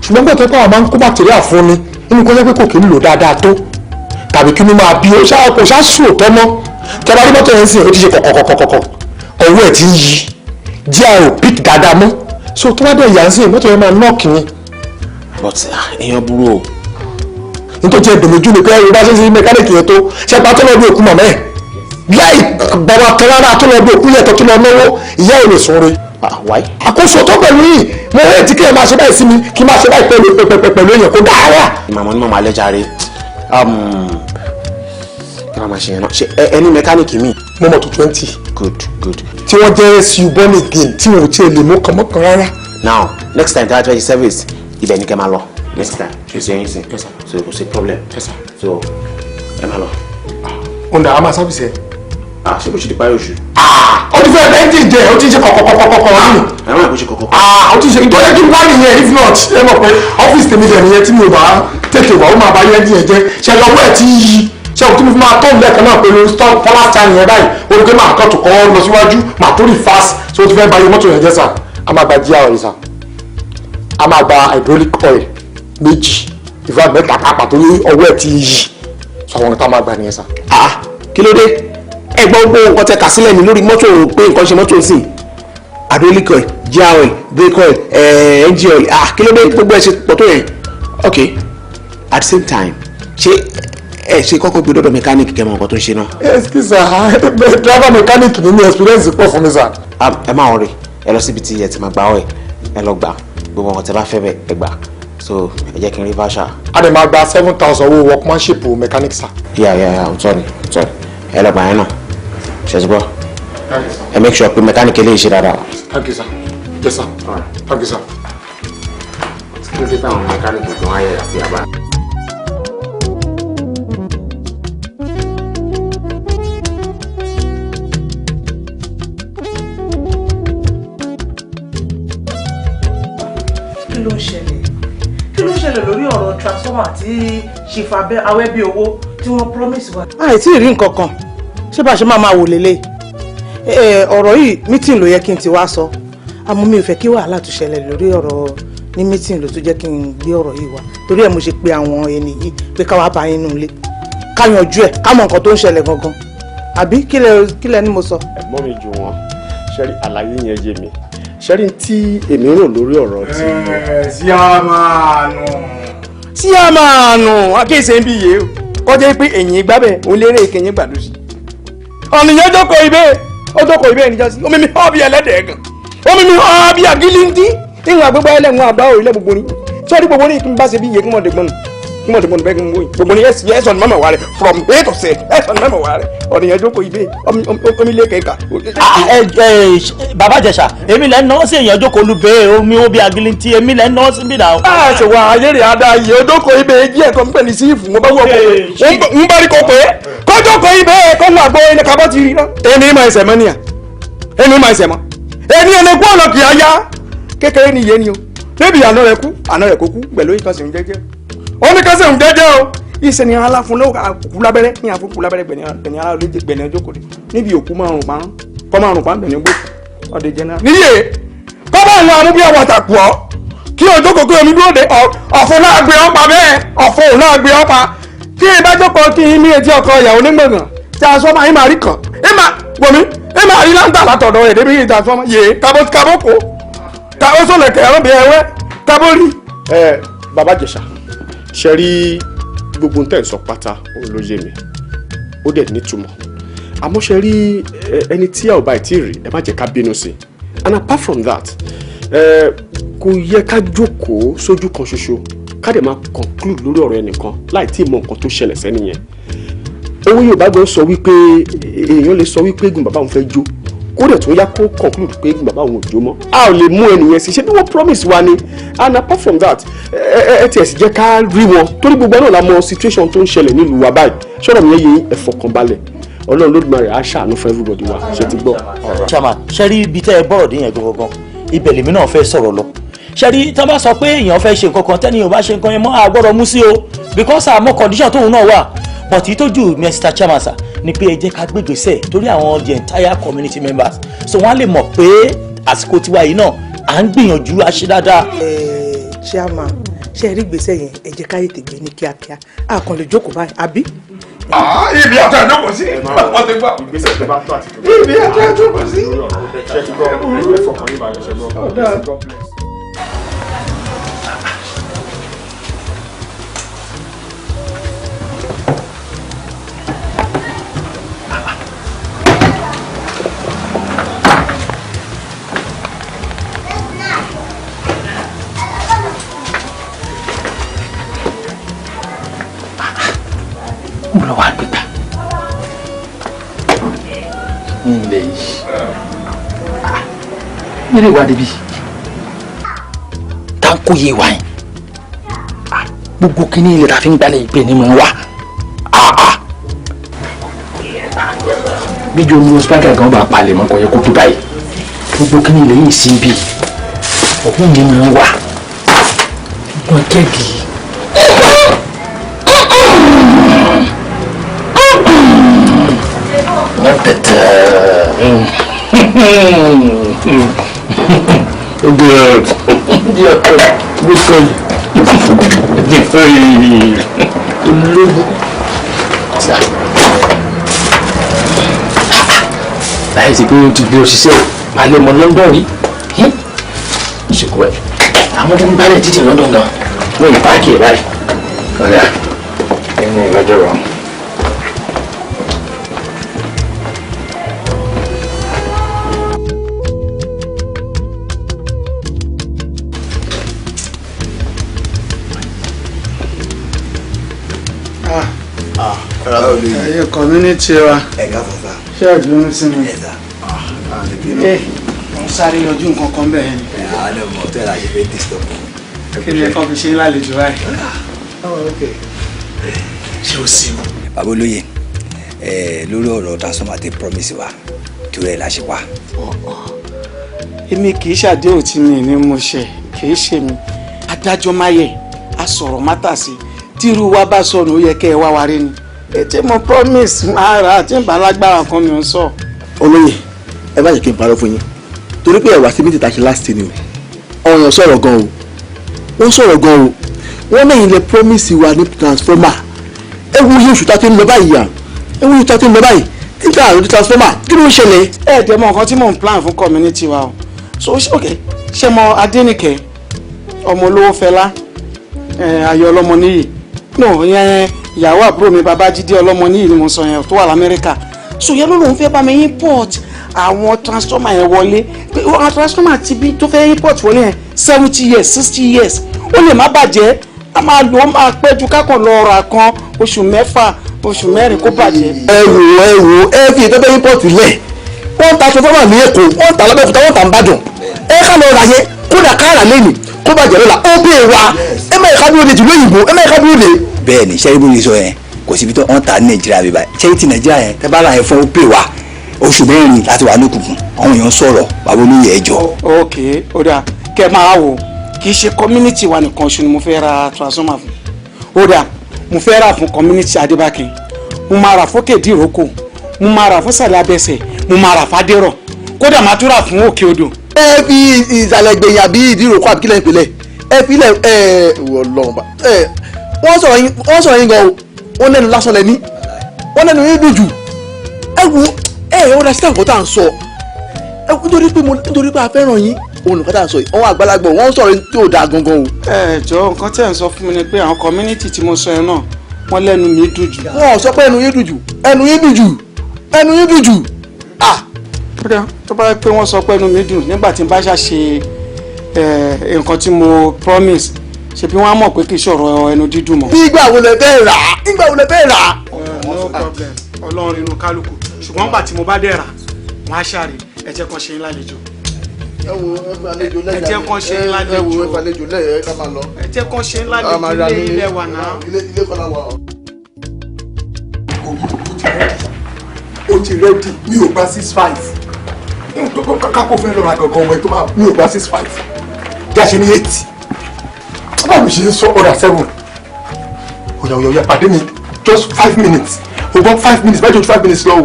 Ṣùgbọ́n gbọ́dọ̀ pé àwọn máa ń kó material fún ni, nínú kó jẹ́ pé kò kí ń lò dáadáa tó tàbí kí ló máa bí ó ṣáà kò ṣáà sùn òótọ́ mọ́. Tẹ́ bá rí mọ́tò yẹn sìn, ó ti ṣe kọ̀kọ̀kọ̀kọ̀, ọwọ́ ẹ̀ ti ń yí, jíà ò pick dáadáa mọ́. So tó bá dẹ̀ yà ń sìn, mọ́tò yẹn máa knock ni. But èèyàn burú o. Nítorí ẹ̀dùn lójú ni pé ẹ̀rọ bá ṣe ń ṣe mẹkáníìkì yẹn tó ṣe pa tó lọ bí òkú màmá ẹ̀ láì bàbá kan rárá tó lọ bí òkú yẹn tó lọ náwó, ìyá ò lè sùn re. Àkóso tó pẹ̀lú yìí mo rẹ̀ tí kéèyàn máa ṣe báyìí sí mi kí máa ṣe báyìí pẹ̀lú èèyàn kó dára. Màmá ní màmá alẹ́ jàre, kí wọ́n máa ṣe yẹn náà, ṣe ẹni mẹkáníìkì mi. Mo mọ̀ tó 20. Good good. Tí wọ́n jẹ́ SU born again tí wọn ò tiẹ̀ lè mú kànmọ́kàn rárá. Now next time tí a fẹ́ ṣe service ibẹ̀ ni kẹ́ máa lọ. Next time ṣe ṣe yín sìn, so kò sí problem. So ẹ máa lọ. Ọ̀nà àmà sáfìsì ẹ̀. Ṣé kò ṣe di parí oṣù? Ó ti fẹ́ ẹ́ńjìn jẹ́, ó ti ṣe kọ̀kọ̀kọ̀kọ̀ nínú. Ẹ̀rọ ìkó ṣe kọ̀kọ̀kọ̀. Ó ti ṣe ìtọ́jú kí n wá nìyẹn, if not ẹ mọ̀ pé ọ́fíìsì tèmi dẹ̀ nìyẹn tí mi ò bá tètè wá ó máa bá yẹn díẹ̀ jẹ́. Ṣe lọ́wọ́ ẹ̀ tí ń yí ṣe òkú tí mo fi máa tó lẹ́ẹ̀kan náà pẹ̀lú stop fọlá time yẹn báyìí, ó ní pé máa kọ́ tó kọ́ lọ síwájú, máa tó rí fast, so ó ti fẹ́ ba iye mọ́tò yẹn jẹ́ sà. A máa gba GR oil sà, a máa gba hydraulic oil méjì, ìfúra mẹ́ta pàápàá torí ọwọ́ ẹ̀ ti yí, so àwọn tá a máa gbà nìyẹn sà. Kí ló dé? Ẹ gbọ́ gbogbo nǹkan tẹ kà sílẹ̀ ní lórí mọ́tò pé nǹkan ṣe mọ́tò sí hydraulic oil, GR oil, brake oil, engine oil. Kí ló dé gbogbo ẹ ṣe pọ̀ tó yẹn? Ok, at the same time ṣé ẹ ṣe kọ́kọ́ gbé dọ́dọ̀ mẹkáníìkì kẹ́ mọ nǹkan tó ń ṣe náà. Excuse sir, driver mechanic ní experience pọ̀ fún mi sir. Ẹ má worry, ẹ lọ síbi tí ẹ ti máa gba oil, ẹ lọ gbà gbogbo nǹkan tẹ bá fẹ́ bẹ̀ ẹ gbà. So ẹ jẹ́ kí n rí voucher. A dẹ̀ máa gba 7,000 owó workmanship mechanic sir. Yeah, I'm sorry, ẹ lọ gbà yẹn náà, ṣe ti gbọ́? Ẹ make sure pé mechanic eléyìí ṣe dáadáa. Thank you sir. Yes sir. Thank you sir. Kí ló dé táwọn mechanic gan ayé àfi àbá? Kí ló ń ṣẹlẹ̀? Kí ló ń ṣẹlẹ̀ lórí ọ̀rọ̀ transformer tí Chief Awẹ́bí owó tí wọ́n promise wa? Àìtí rí nǹkan kan, ṣé bá a ṣe máa máa wò lélẹ̀? Ọ̀rọ̀ yìí meeting ló yẹ kí n ti wá sọ, àmọ́ mi ò fẹ́ kí wàhálà tún ṣẹlẹ̀ lórí ọ̀rọ̀ ní meeting ló tún jẹ́ kí n gbé ọ̀rọ̀ yìí wá. Torí ẹ̀ mo ṣe pe àwọn ẹni yìí pé ká wá bá yín nínú ilé, ká yanjú ẹ̀, ká mọ nǹkan tó ń ṣẹlẹ̀ gangan. Àbí kí lẹ ní mo sọ? Ẹ̀gbọ́n mi jù wọ́n, ṣẹ́rí àlàyé yẹn yé mi. Ṣẹ́rí tí èmi rò lórí ọ̀rọ̀ tí. Síámàánù síámàánù akéèsè ń bí yé o, kọjá pé èyìn gbábẹ́ òun lérè ìkẹyìn gbàdúrà. Ọ̀nìyàn jókòó ibẹ̀, ó jókòó ibẹ̀ níjọ́sí, omi mi hàn bí ẹlẹ́dẹ̀ẹ́ gan, omi mi hàn bí àgílíńdí, ìwọ̀n àgbégbá ẹlẹ́wọ̀n àgbá òrìlẹ̀ gbogbo ni. Sọ́ọ́dí gbogbo ní ìpín bá ṣe bí iye kí wọ́n dẹ̀gbọ́n nù. Mo ti mọ̀ níbẹ̀ ń wò yìí. Gbogbo ni yes yes ọ̀nà mọ̀mọ̀ wa rẹ̀ from A to Z yes ọ̀nà mọ̀mọ̀ wa rẹ̀ ọ̀nìyàn jókòó ibẹ̀ omi lé kẹ̀kà. Ẹ ẹ, Bàbá Ìjẹ̀ṣà, èmi lẹ́ ń náwó sí èèyàn jókòó olùbẹ́ omi ó bí agilinti, èmi lẹ́ ń náwó sí bí náà. A ṣe wà ayé rẹ̀ ada yìí ojókòó ibẹ̀ jí ẹ̀kọ́ ń pè ní sífù mo bá wọ̀ pé ń bá rí kó pé kójókòó ibẹ̀ kó wà gbọ́ ẹni kábọ́ ti rí náà. Èmi máa ẹsẹ̀ mọ́ níyà, èmi máa ẹsẹ̀ mọ́, èmi ẹni kú ọ̀nà kì í aya kékeré ni iye ni o níbi àná rẹ̀ kú, àná rẹ̀ kó kú pẹ̀lú ìkànsìn ń jẹ́jẹ́ ó ní kásẹ̀ ń jẹ́jẹ́ o ìṣe ni aláfun ló kú lábẹ́rẹ́ ní àfún kú lábẹ́rẹ́ gbẹ̀ni ara olóje gbẹ̀ni ọjọ́ kò dé níbi òkú márùn parun kọ́ márùn pa gbẹ̀ni gbó ọdẹ jẹ́ náà. Níyè kọ́ bá àwọn amúbí àwọn àtàkù ọ́ kí ọjọ́ kò kí omi dúró de ọ̀fun náà gbé ọ́ pa bẹ́ẹ̀, ọ̀fun náà gbé ọ́ pa kí ẹ bá jókòó kí ní etí ọkọ ìyàwó nígbọ̀ngàn tí a sọ máa ń máa rí kàn ẹ máa wọ̀mí ẹ máa rí láńtà látọ̀dọ̀ ẹ̀ débi ìta sọmọ yé kábó kábó kó kábó sọlẹ̀ kẹ̀rọ bí ẹwẹ́ kábó rí. Ẹ Bàbá Ìjẹ̀ṣà, ṣe rí gbogbo tẹ̀ ń sọ pátá òun ló yé mi, ó dẹ̀ nítumọ̀, àmọ́ ṣe rí ẹni tí a ò bá ì tí ì rí, ẹ má jẹ́ ká bínú sí i. And apart from that, kò yẹ ká jókòó sójú kan ṣoṣo ká dẹ̀ máa conclude lórí ọ̀rọ̀ ẹnìkan láì tí ì mọ nǹkan tó ṣẹlẹ̀ sẹ́ni yẹn. Owó Yorùbá gan sọ wípé èèyàn lè sọ wípé eégún bàbá òun fẹ́ jó, kó dẹ̀ tún yá kó conclude pé eégún bàbá òun ò jó mọ́. A ò lè mú ẹnìyẹn sí ṣé bí wọ́n promise wa ni. And apart from that, ẹ ẹ tiẹ̀ sì jẹ́ ká rí wọn torí gbogbo náà la mọ situation tó ń ṣẹlẹ̀ nílùú wa báyìí. Ṣọ́rọ̀ mi yẹn yé, ẹ fọkàn balẹ̀, Ọlọ́run Lódùmarè á ṣàánú fún everybody wa. Ṣe ti gbọ́? Chairman, ṣe rí ibi tẹ́ ẹ bọ́rọ̀ dé yẹn gangan, ibẹ̀ lèmi náà fẹ́ sọ̀rọ̀ lọ. Ṣe rí tí wọ́n bá sọ pé èèyàn fẹ́ ṣe nǹkan kan, tẹ́ni ò bá ṣe nǹkan yẹn mọ́, a gbọ́dọ̀ mú sí o, because àmọ́ condition tóun náà wà. But ìtọ́jú Mr. Chairman sir ni pé ẹ jẹ́ ká gbégbèsè torí àwọn the entire community members, so wọ́n á lè mọ̀ pé àsìkò tiwa yìí náà à ń gbìyànjú a ṣe dáadáa. Chairman, ṣe rí gbèsè yẹn, ẹ jẹ́ ká tètè gbé ní kíákíá, a kàn lè jókòó báyìí, àbí? Ibi àti àjókòó sí wọ́n ti gbọ́. Ìgbésẹ̀ tó bá tó àti tó. Ibi àti àjókòó sí. Ṣe ti gbọ́? Ẹ fọkàn yín balẹ̀, ṣe gbọ́? God bless. Mo lọ wá gbégbá ní ilẹ̀ yìí nílé ìwádìí bíi táǹkó yé wa yẹn, gbogbo kínní ilẹ̀ tá a fi ń gbalẹ̀ ìgbẹ́ ni mò ń wá. Bíjọ ní spákà gan bá palẹ̀ mọ́, kò yẹ kó tó báyìí. Gbogbo kínní ilẹ̀ yìí sí bí ọ̀hún ni mò ń wá gbọ́n kẹ́gì. Good. Good. Good. Láì sí pé o ti gbé òṣìṣẹ́ o máa lé ọmọ London rí ṣùkú ẹ̀, àwọn tó ń gbálẹ̀ títì London gan wọ́n yìí páàkì ẹ̀ báyìí ọ̀dà ẹni ìgbàjọ́ rọ̀. Ẹ̀yin community wa, ṣé àgbẹ̀rún sí mi? Ẹ mo sáré yọjú nǹkan kan bẹ́ẹ̀ ni. Àwọn ọmọ tó yàrá ṣe fẹ́ disturb. Kí ni ẹ̀kọ́ fi ṣe ń lálejò báyìí? Ṣé o sì o? Bàbá olóye, lórí ọ̀rọ̀ transformer tẹ promise wa, torí ẹ̀ la ṣe wá. Èmi kì í ṣàdéhùn tí mi ní mo ṣe, kì í ṣe mi. Adájọ́ máyẹ̀, a sọ̀rọ̀ mátà sí. Tí irú wa bá sọnù, ó yẹ kẹ́ ẹ wá wa rí ni. Ètí mo promise máa rà tí n bá lágbára kan mi ò ń sọ. Olóyè, ẹ má jẹ́ kí n parọ́ fún yín torí pé ẹ̀wà sí méjì tá a ṣe last ni o. Ọ̀yàn sọ̀rọ̀ gan o, wọ́n sọ̀rọ̀ gan o. Wọ́n lẹ́yìn lẹ promise wa ní transformer. Ẹ wo iye oṣù tá a ti ń lọ báyìí yà, ẹ wo iye oṣù tá a ti ń lọ báyìí títà àrùn transformer, kí ló ń ṣẹlẹ̀? Ẹ dẹ̀ mọ nǹkan tí mò ń plan fún community wa o. So ok, ṣé mo Adénìkẹ́ ọmọ olówó Fẹlá, Ayọ̀ ọlọ́mọ níyì, no, ìyẹn ìyàwó àbúrò mi Babájídé ọlọ́mọ níyì ni mo sọ yẹn tó wà l'Amẹ́ríkà. So yẹn ló lóun fẹ́ bá mi import àwọn transformer yẹn wọlé, pé àwọn transformer ti bí tó fẹ́ import wọlé yẹn, 70 years, 60 years, ó lè má bàjẹ́. A máa lò ó máa pẹ́ ju kákan lọ ra kan oṣù 6 oṣù 4 kó bàjẹ́. Ẹ wò ẹ wò ẹ fi ìtọ́jú import lẹ̀. Wọ́n ta transformer ní Èkó, wọ́n ta l'Abẹ́òkúta, wọ́n ta ń Bàdàn. Ẹ ká lọ ra yẹn kódà káàrà lẹ́nu kó bàjẹ́ lọ́la ó bèè wa ẹ má yẹ ká dúró de tìlú òyìnbó ẹ má yẹ ká dúró de. Bẹ́ẹ̀ni sẹ́yìn bó ṣe sọ yẹn kò síbi tó wọ́n ta ní Nàìjíríà bíbá sẹ́yìn ti Nàìjíríà yẹn tẹ́ bá ra yẹn fún ó pè wá oṣù 4 láti wà ní òkùnkùn àwọn èèyàn sọ̀rọ̀ bàbá olóyè ẹjọ́. Ok ó dáa kẹ máa wò kì í ṣe community wa nìkan ṣo ni mo fẹ́ ra transformer fún. Ó dáa mo fẹ́ rà fún community Adébákin, mo máa rà fún Kèdí-Ìrókò, mo máa rà fún Sàlẹ̀ Abẹ́sẹ̀, mo máa rà fàdérọ̀, kódà máa tún rà fún Òkè Odò. Ẹ fi ìsàlẹ̀ gbẹ̀yìn àbí Ìdíròkọ àbí kílẹ̀ ìpìlẹ̀ ẹ fi ilẹ̀ ẹ wọ̀ lọ́wọ́ ẹ wọ́n sọ̀rọ̀ yín gan o, wọ́n lẹ́nu lásán lẹ́ní wọ́n lẹ́nu yín dùn jù. Ẹ wo ẹ ẹ ọ̀dà síta nǹkan tá à ń sọ ẹ nítorí pé a fẹ́ràn yín òun nǹkan tá à ń sọ yìí àwọn àgbàlagbà wọ́n sọ̀rọ̀ yín tí ò dáa gangan o. Ẹ jọ nǹkan tí ẹ ń sọ fún mi ni pé àwọn community tí mo sọ yẹn náà wọ́n lẹ́nu mi dùn jù. Wọ́n sọ pé ẹnu yín dùn jù ẹnu yín dùn jù ẹnu yín dùn jù. Tó bá yẹ pé wọ́n sọ pé ẹnu mi dùn nígbà tí n bá ṣàṣe nǹkan tí mo promise ṣe bí wọ́n á mọ̀ pé kì í ṣọ̀rọ̀ ẹnu dídùn mọ́. Nígbà wo lẹ fẹ́ rà á? Nígbà wo lẹ fẹ́ rà á? No problem, Ọlọ́run inú kálukú ṣùgbọ́n nígbà tí mo bá dẹ̀ rà wọ́n á ṣàrè ẹ jẹ́ kan ṣe ń lálejò. Ẹ wo ẹ fàlejò lẹ́yìn ẹ jẹ́ kan ṣe ń lálejò ẹ wo ẹ fàlejò lẹ́yìn ẹ ká máa lọ. Ẹ jẹ́ kan ṣe ń lálejò ilé ilé wa náà. Ilé kọ́ la wà. Ó ti rẹ́dì mi ò gba 6.5 kákó fẹ́ lọ́ra gangan ọmọ ẹ tó máa mi ò gba 6.5 jáṣe ní 8 báwo ṣe ń sọ ọ̀rà 7 ọ̀yà ọ̀yà ọ̀yà pàdé mi just 5 minutes o gbọ́ 5 minutes báyìí ju 5 minutes lọ o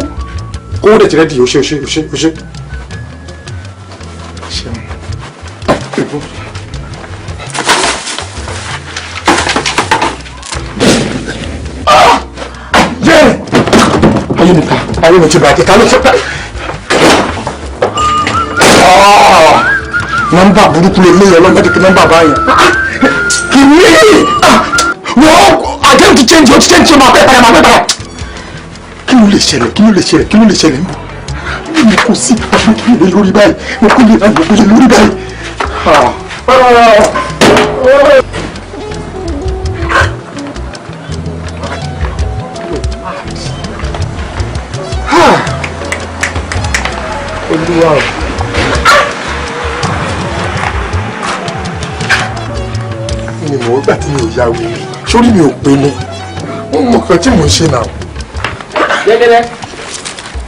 kówó dẹ̀ ti rẹ́dì o ṣe o ṣe o ṣe o ṣe. Ayé mi ta ayé mi ti bàjẹ́ ta ló ṣe pẹ́. Nọ́mbà burúkú lè lé ọlọ́mọdé kí nọ́mbà báyìí. Kìíní wọ́n àdéhùn ti change ó ti change máa pẹ́ padà máa pẹ́ padà. Kí ló lè ṣẹlẹ̀ kí ló lè ṣẹlẹ̀ kí ló lè ṣẹlẹ̀ mo kò sí àbí kí lè lórí báyìí mo kò lè báyìí mo kò lè lórí báyìí. Olúwa o. Ni mò ń gbà tí mi ò ya wèrè sórí mi ò pé ni mo mọ nǹkan tí mò ń ṣe náà. Jẹ́gẹ́dẹ́.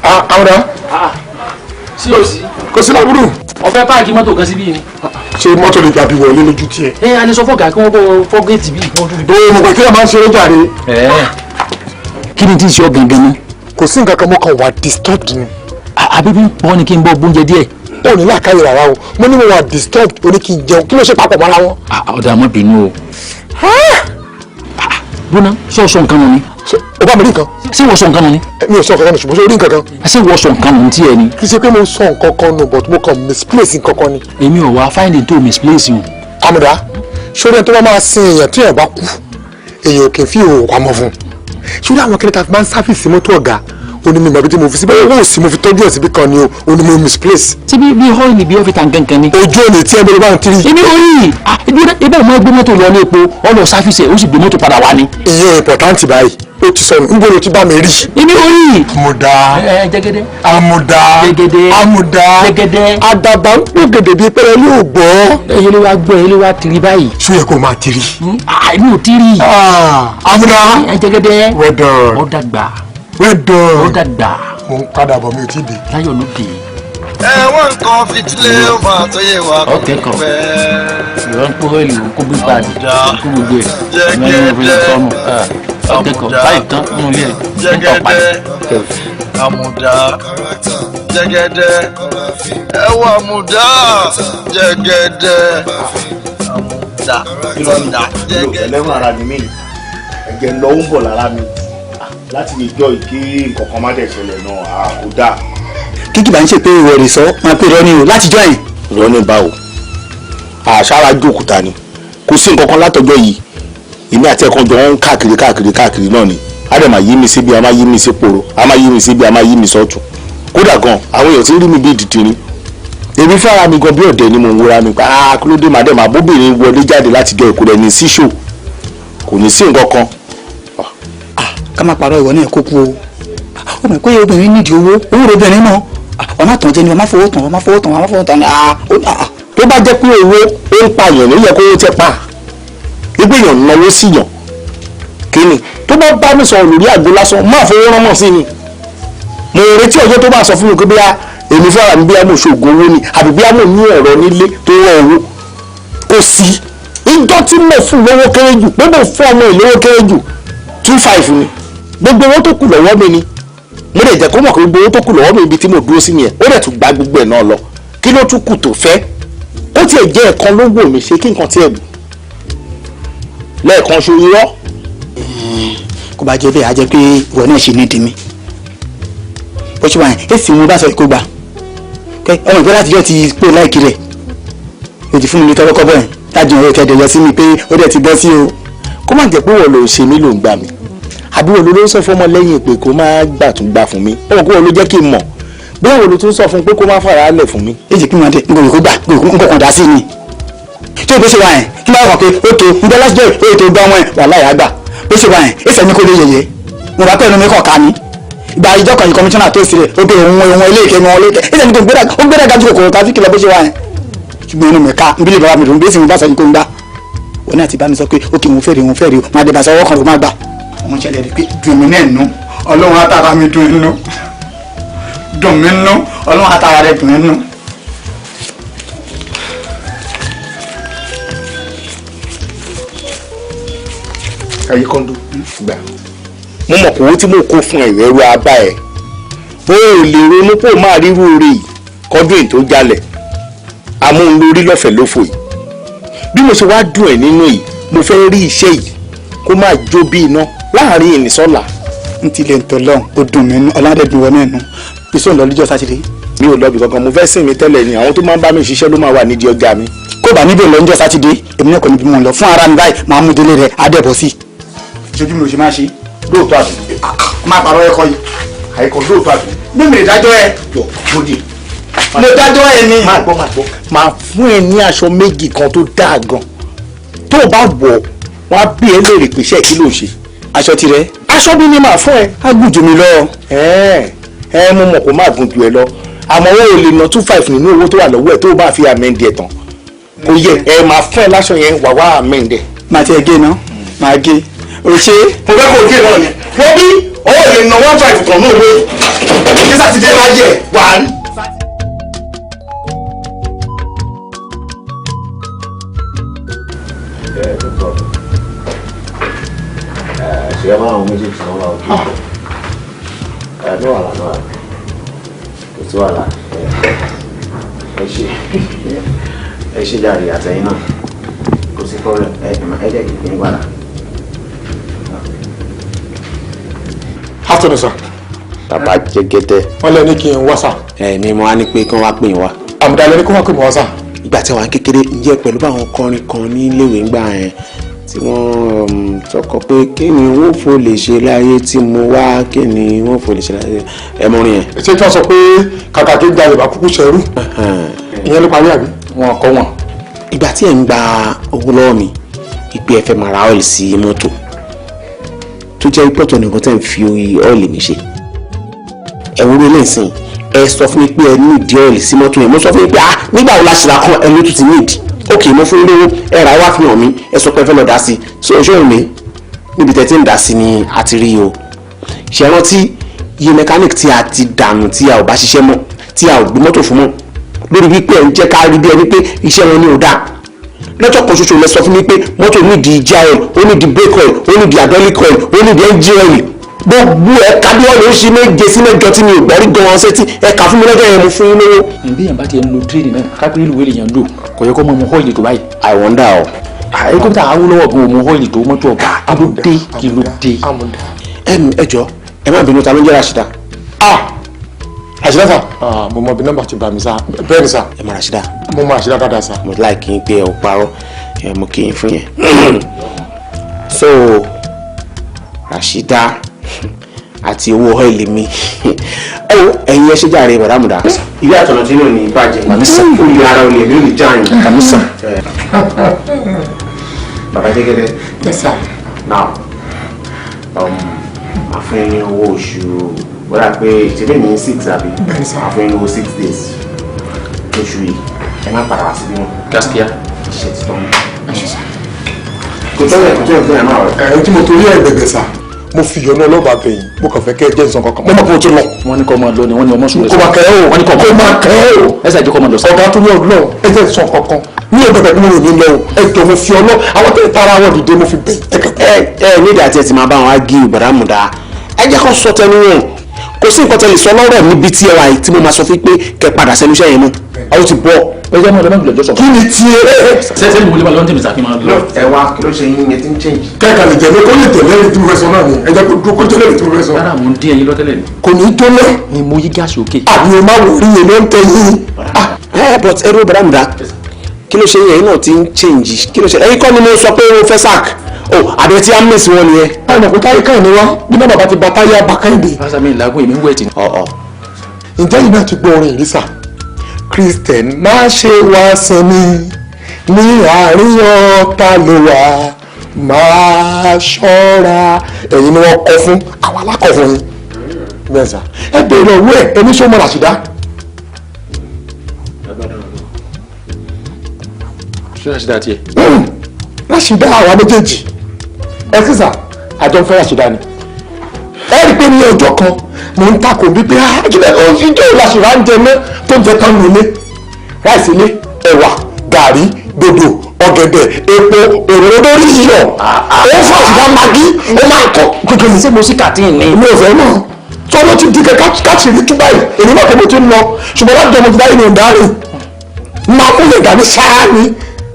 Àwọn ọ̀dà. Sí o sí. Kò sí lábúrú. Ọ̀fẹ́ páàkì mọ́tò kan síbí ni. Ṣé mọ́tò lè gbàbí wọlé lójú tiẹ̀? Ẹ a lè sọ fọ́gà kí wọ́n bọ́ fọ́ géètì bíi. Ó mọ̀ pé kí ẹ máa ń ṣeré jàre. Kí ni tí ń ṣe ọ gangan ni? Kò sí nǹkan kan mo kàn wà disturbed ni. Àbí bí wọ́n ní kí n bọ́ gbóúnjẹ díẹ̀. Ó ní làákàyè rárá o mo ní mo wà disturbed ó ní kí n jẹun kí ló ṣe papọ̀ mọ́ra wọn. Ọ̀dà má bínú o. Bùnà sọ sọ nǹkan nù ni. O bá mi rí nǹkan. Ṣé wọ́n sọ nǹkan nù ni? Mi ò sọ nǹkan kan nù ṣùgbọ́n ṣé o rí nǹkan kan. Ṣé wọ́n sọ nǹkan nù tí ẹ ni? Kì í ṣe pé mo sọ nǹkan kan nù but mo kàn misplace nǹkan kan ni. Èmi ò wá finding tó misplace o. Àmùdá ṣórí ẹni tó bá máa sin èèyàn tí èèyàn bá kú èèyàn ò kì í fi ìhòòhò pamọ́ fún un. Ṣórí àwọn kẹrẹta máa ń sáfìsì mọ́tò ọ̀gá ó ní mi mọ̀ bí tí mo fi sí bẹ́ẹ̀ wọ́n ò sí mo fi tọ́jú ẹ̀ síbi kan ni o ó ní mo misplace. Ṣé bí ọ́ìlì bí ọ́fíìsì kankan ni. Ojú ò ní tí ẹ bẹ́ẹ̀ bá ń tiri. Èmi ò rí ibẹ̀ mo gbé mọ́tò lọ ní epo ọlọ sáfìsì ẹ̀ ó sì gbé mọ́tò padà wá ni. Ìyẹn important báyìí ó ti sọnù ń gbọ́dọ̀ tí bá mi rí. Èmi ò rí. Àmùdá. Jẹ́gẹ́dẹ́. Àmùdá. Jẹ́gẹ́dẹ́. Àmùdá. Jẹ́gẹ́dẹ́. Àdàbà ń pò gèdè bíi pẹ́rẹ́ yóò gbọ́. Ẹyẹ ló wá gbọ́ ẹyẹ ló wá tiri báyìí. Ṣó yẹ kó máa tiri. Èmi ò tiri. Àmùdá. Jẹ́gẹ́dẹ́. Well done. Ó dàgbà. Well done. Ó dàgbà. Mo ń padà bọ̀ mi ò tí ì dé. Láyọ̀ ló dé. Ẹ̀wọ̀n nǹkan fìtílé ó máa tó yé wa kò ní pẹ́. Ìrọ̀ ń kó ọ́ìlì kó bí báàgì kó gbogbo ẹ̀ ìnáwó ìfẹ́ sọnù ọ̀kẹ́kọ̀ọ́ báyìí tán nínú ilé ẹ̀ ń tọ̀ pàdé. Àmùdá jẹ́gẹ́dẹ́ ẹ̀wọ̀n àmùdá jẹ́gẹ́dẹ́ àmùdá jẹ́gẹ́dẹ́. Ẹlẹ́wọ̀n ara ni mí ẹ̀jẹ̀ ń lọ ó ń bọ̀ lára mi láti lè jọ ìké nǹkan kan má dẹ̀ ṣẹlẹ̀ náà kò dáa. Kíkì bá ń ṣe pé ìwọ rè sọ máa pè rọ ni o láti jọ yẹn. Rọ ní báwo àṣàrà jókòtà ni kò sí nǹkan kan látọjọ́ yìí èmi àti ẹ̀kan jọ ń káàkiri káàkiri káàkiri náà ni á dẹ̀ máa yí mi síbi a máa yí mi sí poro a máa yí mi síbi a máa yí mi sọ́tún kódà gan àwọn èèyàn ti rí mi bí dìdìrín èmi fẹ́ra mi gan bí ọ̀dẹ̀ ni mò ń wúra mi pa á kí ló dé màá dẹ̀ máa bóbìnrin wọlé jáde láti jọ ìkó rẹ̀ ní síṣò Kò ní sí nǹkan kan. Ká má parọ́, ìwọ náà kó kú o. Ó mọ̀ pé obìnrin nídìí owó, owó obìnrin náà ọ̀nà tàn jẹ́ ni ọmọ fowó tàn, ọmọ fowó tàn, ọmọ fowó tàn. Tó bá jẹ́ pé owó ó ń pààyàn ló yẹ kó tẹ́ pa gbígbé èèyàn náwó sí yàn kíni tó bá bá mi sọ̀rọ̀ lórí àgbo lásán má fowó rán mọ̀ sí ni. Mo retí ọjọ́ tó bá sọ fún mi pé bóyá èmi fúnra mi bóyá mo ṣoògùn owó ni àbí bóyá mo ní ẹ̀rọ nílé tó rọ owó. Kò sí ìjọ tí mo fún lówó kéré jù pé mo fún ọmọ ìlówó kéré jù 2.5 ni. Gbogbo owó tó kù lọ́wọ́ mi ni mo lè jẹ́ kó mọ̀ pé gbogbo owó tó kù lọ́wọ́ mi ibi tí mo dúró sí nìyẹn. Ó dẹ̀ tún gba gbogbo ẹ̀ náà lọ. Kí ló tún kù tó fẹ́? Ó tiẹ̀ jẹ́ ẹ̀kan ló wò mí ṣe kí nǹkan tiẹ̀ bù lẹ́ẹ̀kan ṣo irọ́. Kó bá jẹ́ bẹ́ẹ̀ á jẹ́ pé ìwọ náà ṣe nídìí mi bó ṣe wà yẹn èsì mo bá sọ kó gbà ọmọ ìgbẹ́ láti jọ ti pé láìkí rẹ̀ o ti fún mi ní tọ́lọ́kọ́ bọ̀ yẹn láti ọ̀rẹ́ ìtẹ́jọ yọ sí mi pé ó dẹ̀ ti bọ́ sí o. Kó má jẹ́ pé wọ́n ló ṣe mí ló ń gbà mí àbí wọ́n ló ń sọ fún ọmọ lẹ́yìn pé kó má gbà tún gbà fún mi. Ọmọ kó wọ́n ló jẹ́ kí n mọ̀ bí wọ́n ló tún sọ fún pé kó má fara lẹ̀ fún mi. Èjì kí n máa dé n kò kó gbà n kò kàn dá sí ni tí o bó ṣe wà yẹn kí n bá wà pé ó tó n bẹ láti jẹ́ èyí tó gbọ́ ọmọ ẹ̀ wà láyà gbà bó ṣe wà yẹn èsì ẹni kò lè yẹyẹ mo bá pẹ̀lú mi kàn ká ni ìgbà ìjọ kan yìí kọmíṣánná tó sì rẹ̀ ó bẹ òun òun ilé ìkẹ́ mi wọn lé èsì ẹni kò gbéra gajú kòkòrò tàbí kìlọ̀ bó ṣe wà yẹn ṣùgbọ́n inú mi ká n bí lè bàbá mi dùn bí èsì mi bá sọ yìí kò ń gbà wọn náà ti bá mi sọ pé ó kì í òun fẹ́ rí o máa dé bá sọ ọwọ́ kan ló má gbà. Òun ṣẹlẹ̀ rí pé dùn mí náà nù ọlọ́run àtàrà mi dùn inú dùn mí nù ọlọ́run àtàrà rẹ̀ dùn inú. Ayé kọ́ńdó gbà mo mọ̀ kó tí mo kó fún ẹ̀rọ ẹ̀rọ abá ẹ̀ bó o lè ronú pé o máa ríru oore yìí kọ́dún èyí tó jalẹ̀ amóhun lórí lọ́fẹ̀ẹ́ lófò yìí. Bí mo ṣe wá dùn ẹ̀ nínú yìí mo fẹ́ rí iṣẹ́ yìí kó máa jó bí iná láàrin ìnísọ́là. N tilẹ̀ ń tọ́ lọ́hùn ó dùn mí nú ọlọ́dẹ̀dùn wọ náà nù bísọ̀ ń lọ lọ́jọ́ sátidé. Mi ò lọ́bi kankan, mo fẹ́ sìn mí tẹ́lẹ̀ ni àwọn tó máa ń bá mi ṣiṣẹ́ ló máa wà nídìí ọjà mi. Kó bá níbẹ̀ lọ lọ́jọ́ sátidé èmi náà kò níbi mò ń lọ fún ara mi báyìí máa mú délé rẹ̀ adẹ́bọ̀ sí. Ìṣojú mi ò ṣe máa ṣe. Lóòótọ́ àbí. Má pàrọ̀ ẹ̀kọ́ yìí. Àìkọ́ lóòótọ́ àbí. Bí mi lè dájọ́ ẹ. Jọ bóde. Mo dájọ́ ẹ ni. Máa gbọ́ máa gbọ́ máa fún ẹ ní aṣọ méjì kan tó dáa gan tó o bá wọ̀ wọ́n á bí ẹ léèrè pé iṣẹ́ kí ló ń ṣe. Aṣọ tirẹ̀. Aṣọ mi ni màá fún ẹ. Á gùn jù mí lọ. Ẹ ẹ mo mọ̀ kó má gùn jù ẹ lọ àmọ́ owó ò lè ná 2.5 nínú owó tó wà lọ́wọ́ ẹ̀ tó o bá fi àmẹ́ǹdì ẹ̀ tán kò yẹ ẹ máa fún ẹ láṣọ yẹn wà wá àmẹ́ǹdì ẹ̀. Màá tiẹ̀ gé ná màá gé o ṣe. Mo fẹ́ kó o gé náà ni wọ́n bí owó lè ná 1.5 kan náà owó yìí kí sátidé máa yẹ wà á. Ṣe ẹ máa ń méjèèjì náà wà òkè ẹ ní wàhálà náà kò sí wàhálà ẹ ṣe jàre àtẹ̀yìn náà kò sí problem ẹ jẹ́ kí n padà. Afternoon sir. Bàbá jẹ́gẹ́dẹ́. Wọ́n lẹ ní kí n wá sà. Ẹ ní mo á ní pé kí wọ́n wá pè yín wá. Àmùdá lẹ ní kí wọ́n pè mí wá sà. Ìgbà tí wọ́n kékeré ǹjẹ́ pẹ̀lú báwọn kọrin kan ní iléèwé ńgbà yẹn tí wọ́n tọkọ pé kí ni wọ́n fò lè ṣe láyé tí mo wá kí ni wọ́n fò lè ṣe láyé ẹ mọ orin yẹn. Ṣé tí wọ́n sọ pé kàkà kí gba Yorùbá kúkú ṣẹrú ìyẹn ló parí àbí. Wọn kọ wọn. Ìgbà tí ẹ̀ ń gba owó lọ́wọ́ mi ìpè ẹ fẹ́ máa ra ọ́ìlì sí mọ́tò tó jẹ́ pọ̀tọ̀ nìkan tẹ̀ ń fi ọ́ìlì mi ṣe ẹ wo orí ẹlẹ́sìn ẹ sọ fún mi pé ẹ ní ìdí ọ́ìlì sí mọ́tò yẹn mo sọ fún mi pé ah nígbà wo la ṣe ra kan ẹ ló tún ti ní ìdí ok mo fún lówó ẹ rà wá fi hàn mí ẹ sọ pé ẹ fẹ́ lọ dá sí i so ṣé òun mi níbi tẹ́ ti ń dá sí ni a ti rí o ṣe rántí iye mechanic tí a ti dànù tí a ò bá ṣiṣẹ́ mọ́ tí a ò gbé mọ́tò fún mọ́ lórí wípé ẹ ń jẹ́ ká rí bí ẹni pé iṣẹ́ wọn ni ò dáa lọ́jọ́ kan ṣoṣo lẹ sọ fún mi pé mọ́tò nídìí gear oil ó nídìí brake oil ó nídìí hydraulic oil ó nídìí engine oil gbogbo ẹ̀ka bí wọ́n lè ṣe 7 sí 8 tí mi ò gbọ́ rí gan-an sétí ẹ̀ka fún mi lọ́jọ́ yẹn mo fún yín lówó. Bí èèyàn bá ti ń lo tírèdì náà kápẹ́ ìlú wẹ̀lẹ̀ yẹn ń lò kò yẹ kó mọ ọmọ ọ́ìlì tó báyìí. I wonder o. Helicopter Awólọ́wọ̀ gan ọmọ ọ́ìlì tó mọ́tò ọ̀gá kí ló dé kí ló dé. Ẹ jọ ẹ má bínú ta ló ń jẹ́ Rashida. Ah Rashida sà mo mọ bí nọ́mbà ti bà mí sà bẹ́ẹ̀ ni sà. Ẹ mọ Rashida. Mo mọ Rashida dáadáa sà. Mo láì kí n pé ẹ ò parọ́ ẹ mo kí n fún yẹn. So Rashida àti owó ọ́ìlì mi ẹ wo ẹ̀yin ẹ ṣe jàre bàdámùdá. Ilé àtọ̀nà tí yóò ní bàjẹ́ olè ara olè mi ò ní já yín. Bàbá jẹ́gẹ́dẹ́. Yes sir. Now, màá fún yín ní owó oṣù wọ́n dà pé ìṣẹ̀lẹ̀ ní 6 àbí màá fún yín ní owó 6 days oṣù yìí ẹ má padà wá síbí wọn. Gaskiya. Iṣẹ́ ti tán. Kò tẹ́lẹ̀ kò tẹ́lẹ̀ tẹ́lẹ̀ máa rẹ̀. Ẹ tí mo torí ẹ bẹ̀bẹ̀ sà, mo fi ìyọnu ọlọ́ba bẹ̀yìn, mo kàn fẹ́ kẹ́ ẹ jẹ́ nsàn kankan, mo mọ̀ pé o ti lọ. Wọ́n ní kọ́ máa lọ ni wọ́n ní ọmọ sùn. Kó máa kẹ́ ẹ o, wọ́n ní kọ́ máa kẹ́ ẹ o. Ẹ ṣàjẹ́ kọ́ máa lọ sí. Ọ̀gá tó ní ọlọ́ ẹ jẹ́ nsàn kankan ní ọ̀bẹ̀bẹ̀ mi ò ní lọ o, ẹ jọ mo fi ọlọ́ àwọn tẹ̀lé tara wọn dìde mo fi bẹ̀. Ẹ nídìí àti ẹ ti máa bá wọn ágí ìbáramúdá, ẹ jẹ́ kó sọ tẹnu wọn, kò sí nǹkan tẹ́lẹ̀ sọ lọ́rọ̀ níbi tí ẹ wà yìí tí mo máa sọ fún pé kẹ́ padà sẹ́nu iṣẹ́ yẹn mọ́ ọ ti bọ̀. Ẹ jẹ́ mọ́ ọ̀dọ́ mẹ́jọ sọ. Kí ni tiẹ̀? Sẹ́sẹ́ ni mo lè máa lọ ní tèmi sàkí máa lọ. Ẹ wá kí ló ṣe yín yẹn ti ń change. Kẹ́kà lè jẹ́ kó lè tẹ̀lé ẹni tí mo fẹ́ sọ náà ni ẹ jẹ́ kó dúró kó jẹ́ lẹ́ni tí mo fẹ́ sọ. Rárá mo ń dín ẹyin lọ́tẹ́lẹ̀ ni. Kò ní tó lẹ́. Ni mo yí gáàsì òkè. Àbí o máa wò rí yẹn ló ń tẹ yín. Ẹ but ẹrú bàdámùdá kí ló ṣe yín náà ti ń change kí ló ṣe ẹyin kọ́ ni mo sọ pé mo fẹ́ sack o àbẹ tí a ń miss wọn nìyẹn. Báyọ̀ pé táyé káyìn ni wá bí náà bàbá ti ba táyé abá káyìndé. Pásítọ̀ mi làágùn èmi ń wẹ̀ tì. Ọ̀ọ̀. Ǹjẹ́ yìí náà ti gbọ́ orin Ìrísà? Christian má ṣe wá sinmi ní àárín ọ̀tá ló wà máa ṣọ́ra. Ẹ̀yin ni wọ́n kọ́ fún àwọn alákọ̀ fún yín. Bẹ́ẹ̀ sà, ẹ bèrè ọwọ́ ẹ̀ ẹni ṣó mọ̀ Ràṣídá. Ṣé Ràṣídá tiẹ̀? Ràṣídá àwa méjèèjì. Ẹ sísà, àjọ ń fẹ́ Ràṣídá ni. Ẹ rí i pé ní ọjọ́ kan mò ń takò wípé kílẹ̀ ìjọ ìlàṣìlá ń jẹ mọ́ tó ń jẹ tán nílé ráìsì ilé ẹ̀wà gàrí dòdò ọ̀gẹ̀dẹ̀ epo òróró lórí iyọ̀ ó fún àṣìlá magí ó máa ń kọ́ kékeré ní. Ṣé mo sí kàtíìn ni? Mi ò fẹ́ mọ̀ tó ló ti di kẹ káàkiri tú báyìí èmi náà kò mo ti ń lọ ṣùgbọ́n láti ọmọ ti dáyé mi ò ń dárè máa kú lè dání sáá ni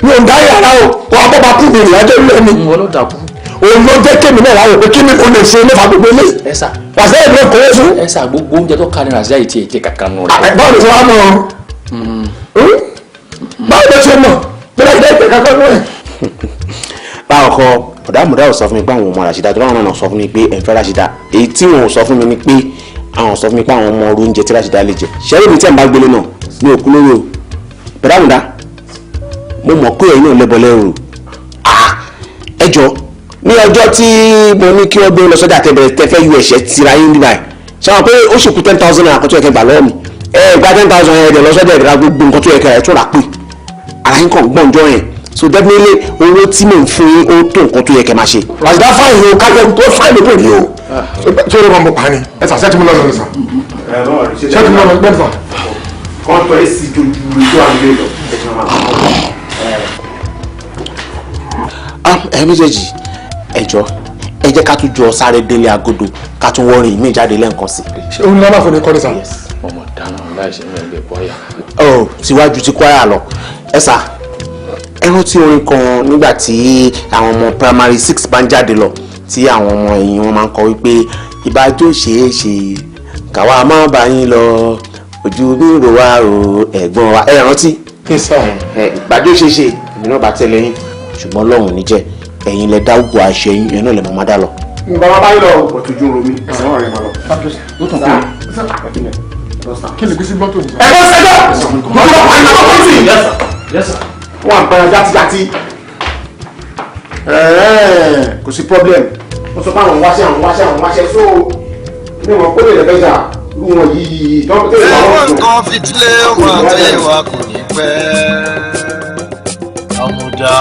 mi ò ń dárè ara o wà á bọ́ bá kú mi rìn ajé ilé mi. Wọ́n ló dàkú. Òun ló jẹ́ kémi náà láwọ̀ pé kí ni o lè ṣe nípa gbogbo ilé. Ẹ sà. Ràṣídá yìí ló kówó fún. Ẹ sà gbogbo oúnjẹ tó ká ní Ràṣídá yìí tiẹ̀ jẹ kankan nù rẹ̀. Báwo ló ṣe wá mọ̀ ọ́? Báwo ló ṣe mọ̀? Bí Ràṣídá yìí tẹ̀ kankan nù ẹ̀. Báwo kọ bọ̀dámùdá ò sọ fún mi pé àwọn ọmọ Ràṣídá tó báwọn náà sọ fún mi pé ẹ̀ ń fẹ́ Ràṣídá èyí tí wọn ò sọ fún mi ni pé àwọn sọ fún mi pé àwọn ọmọ orú oúnjẹ tí Ràṣídá lè jẹ ṣẹ́rí mi tí ẹ̀ ń bá gbélé náà mi ò kú lórí o bọ̀dámùdá mo mọ̀ pé ẹ̀yin náà lẹ́bọ lẹ́rù ẹ jọ ní ọjọ́ tí mo ní kí wọ́n gbé lọ sọ́jà tẹ̀bẹ̀rẹ̀ tẹ fẹ́ yọ ẹ̀ṣẹ̀ tira yín níbàyìí ṣé wọn pé ó sì kú 10,000 naira kan tó yẹ kẹ́ gbà lọ́wọ́ mi ẹ gba 10,000 yẹn dẹ̀ lọ sọ́jà ìdíra gbogbo nǹkan tó yẹ kẹ́ ẹ̀ tó rà pé ara yín kàn gbọ̀njọ́ yẹn so definitely owó tí mò ń fún yín ó tó nǹkan tó yẹ kẹ́ máa ṣe. Ràṣídá fáìlì o kájọ tó fáìlì tó rí o ṣé o lè máa mọ pa ni ẹ sà ṣé ti mú lọ lọ sà ṣé ti mú lọ lọ gbẹ́n sà. Kọ́ńtọ̀ ẹ̀ sì dojú ojú àgbẹ̀ lọ. Ẹ méjèèjì ẹ jọ̀ọ́ ẹ jẹ́ ká tún jọ sáré délé agodo ká tún wọrin ìmí jáde lẹ́ǹkan sí. Ṣé o ní lọ́nà fún mi kọ́ ni sà. Ọmọ dáná láìsí ní ẹgbẹ́ kwaya. Ọ síwájú ti kwaya lọ ẹ sà ẹ rántí orin kan nígbà tí àwọn ọmọ primary 6 bá ń jáde lọ tí àwọn ọmọ ẹ̀yìn wọn máa ń kọ wípé ìbájọ́ ṣeé ṣe káwa má bá yín lọ ojú mi rò wá o ẹ̀gbọ́n wa ẹ rántí. Ìbájọ́ ṣeé ṣe èmi náà bá tẹ̀lé yín ṣùgbọ́n Ọlọ́run ní jẹ́ ẹ̀yin lẹ dá ògùn àṣẹ yín ẹ̀ náà lẹ mọ̀ má dá lọ. Bàbá bá yín lọ òtújú romi ẹ̀sán ọ̀rẹ́ máa lọ. Kí ni gbèsè gbọ́tò ní. Ẹ bọ́ sẹ́jọ́ mo lọ pa iná lọ́kọ́ sí. Wọ́n á gbára játíjátí. Kò sí problem. Wọ́n sọ pé àwọn wáṣẹ́ àwọn wáṣẹ́ àwọn wáṣẹ́ só ní wọn kó lè lè bẹ́jà irú wọn yìí. Ẹ̀wọ̀n nǹkan fìdílé ó máa tó yẹ wá kò ní pẹ́. Àmùdá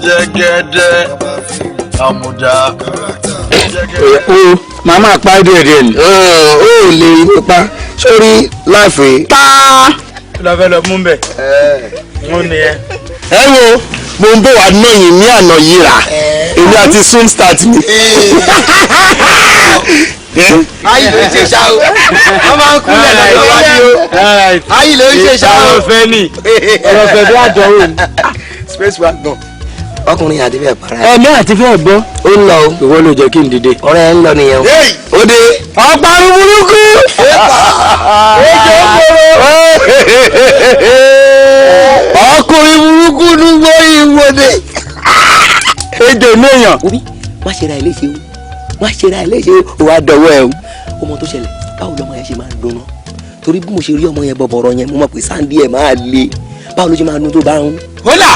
jẹ́gẹ́dẹ́ àmùdá. O màá máa pa díẹ̀ díẹ̀ ni. O ò lè rí pa sórí láàfin. Pa. Lọ fẹ́ lọ mú bẹ̀. Mú nìyẹn. Ẹ wo mo ń bọ̀ wá náyìn ní àná yìí rà èmi àti soon start mi. Ayi ló ń ṣe ṣá o, wọ́n máa ń kúnlẹ̀ lọ́jọ́ wájú o. Ayi ló ń ṣe ṣá o. Ọ̀rọ̀ fẹ́ ni ọ̀rọ̀ fẹ́ bí àdánwò ni. Space wagon. Ọkùnrin àti fẹ́ para. Ẹ̀mí àti fẹ́ gbọ́. Ó ń lọ o. Ìwọ ló jẹ́ kí n dìde. Ọ̀rẹ́ ẹ ń lọ nìyẹn o. Ó dé. Ọ̀parun burúkú. Ejò koro. Ọkùnrin burúkú ló gbọ́ ìwọ́de. Ejò méèyàn. Obi má ṣe ra ẹ léṣe o má ṣe ra ẹ léṣe o wàá dọwọ́ ẹ o. Ọmọ tó ṣẹlẹ̀ báwo lọmọ yẹn ṣe máa ń dunnú torí bí mo ṣe rí ọmọ yẹn bọ̀bọ̀rọ̀ yẹn mo mọ̀ pé sáǹdì ẹ̀ máa le báwo ló ṣe máa dún tó bá ń. Hódà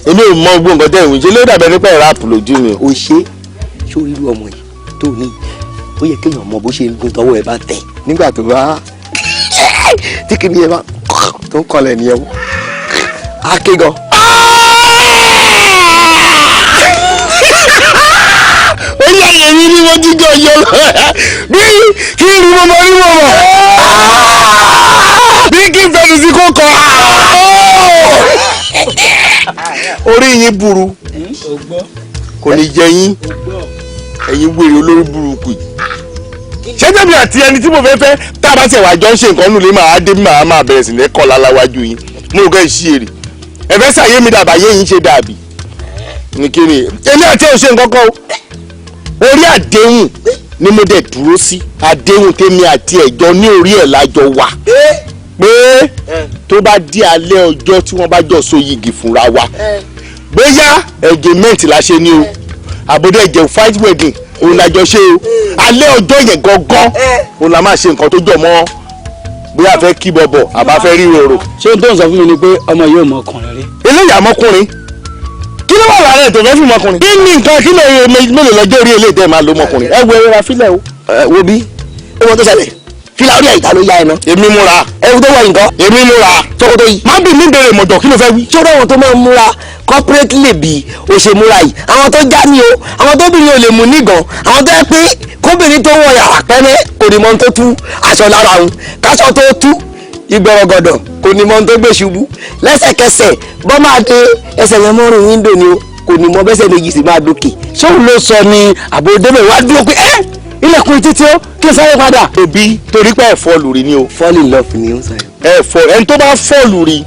Èmi ò mọ gbogbo nǹkan tẹ́ ìwé ṣe ló dàbẹ̀ nípa ìráàpù lójú mi. O ṣe sórí irú ọmọ yìí tó ní ó yẹ kéèyàn mọ bó ṣe ń dún tọwọ́ ẹ bá tẹ̀ nígbà tó bá tí kìnìún yẹn bá tó ń kọlẹ̀ nìyẹn wọ́n á ké gan. Ó yà yẹ̀mí ní wọ́n jíjọ yọ lọ bí kí ni mo mọ rí mo mọ̀ bí kí n fẹnu sí kó kọ. Orí yín burú, kò ní jẹ yín, ẹ̀yin wèrè olórí burúkú yìí. Ṣé tẹ̀mí àti ẹni tí mo fẹ́ fẹ́ tá a bá ṣe wàá jọ ń ṣe nǹkan nù lé máa dé máa máa bẹ̀rẹ̀ sí ní kọ́ láláwájú yín? Mo rò kẹ́ ẹ̀ ṣí èrè ẹ fẹ́ ṣàyé mi dàbà yé yín ṣe dàbí ní kí ni èmi àti ẹ̀ ò ṣe nǹkan kan o. Orí àdéhùn ni mo dẹ̀ dúró sí, àdéhùn tèmi àti ẹ̀jọ́ ní orí ẹ̀ lájọ wà pé tó bá di alẹ́ ọjọ́ tí wọ́n bá jọ so yìgì fúnra wa, bóyá engagement la ṣe ni o, àbúdá ẹ̀jẹ̀ fight wedding òun lájọ ṣe o, alẹ́ ọjọ́ yẹn gangan òun la máa ṣe nǹkan tó jọ mọ́ bóyá a fẹ́ kí bọ̀bọ̀ àbá fẹ́ rí rorò. Ṣé o tó ń sọ fún mi ni pé ọmọ yóò mọ ọkùnrin rí? Eléyà mọkùnrin kí ló wà lára ẹ̀ tó fẹ́ fi mọkùnrin? Kí ni nǹkan kí ló mélòó lọ́jọ́ orí eléyìí tẹ́ máa lo mọkùnrin? Ẹ wo ẹrẹ́ra fílẹ̀ o. Wo bí ó mọ tó ṣẹlẹ̀, fílà orí àyíká ló yá ẹ ná. Èmi múra. Ẹ̀wù tó wọ nǹkan. Èmi múra. Ṣòkòtò yìí. Má bì mí bèrè mọ̀jọ̀, kí ló fẹ́ wí. Ṣé àwọn tó máa ń múra corporately bí o ṣe múra yìí, àwọn tó já ní o, àwọn tóbìnrin ò lè mú nígàn, àwọn tó yẹ pé kóbìnrin tó wọ yàrá pẹ́rẹ́ kò ní mọ ohun tó tú aṣọ lára òun, káṣọ tó tú ìgbọ̀rọ̀gọ̀dọ̀ kò ní mọ ohun tó gbé ṣubú lẹ́sẹ̀kẹsẹ̀ bọ́ máa dé ẹsẹ̀ yẹn mọ́rùn wíńdò ni o, kò ní mọ bẹ́sẹ̀ méjì sì máa dókè. Ṣóun ló sọ ni àbòdébẹ̀ wá dúró pé ẹ́ ilẹ̀kùn títí ó kí n sáré padà. Òbí torí pé ẹ̀ fọ́ọ̀lù rí ni o. Fall in love ni ó ń sọ yẹn. Ẹ fọ ẹni tó bá fọ́ọ̀lù rí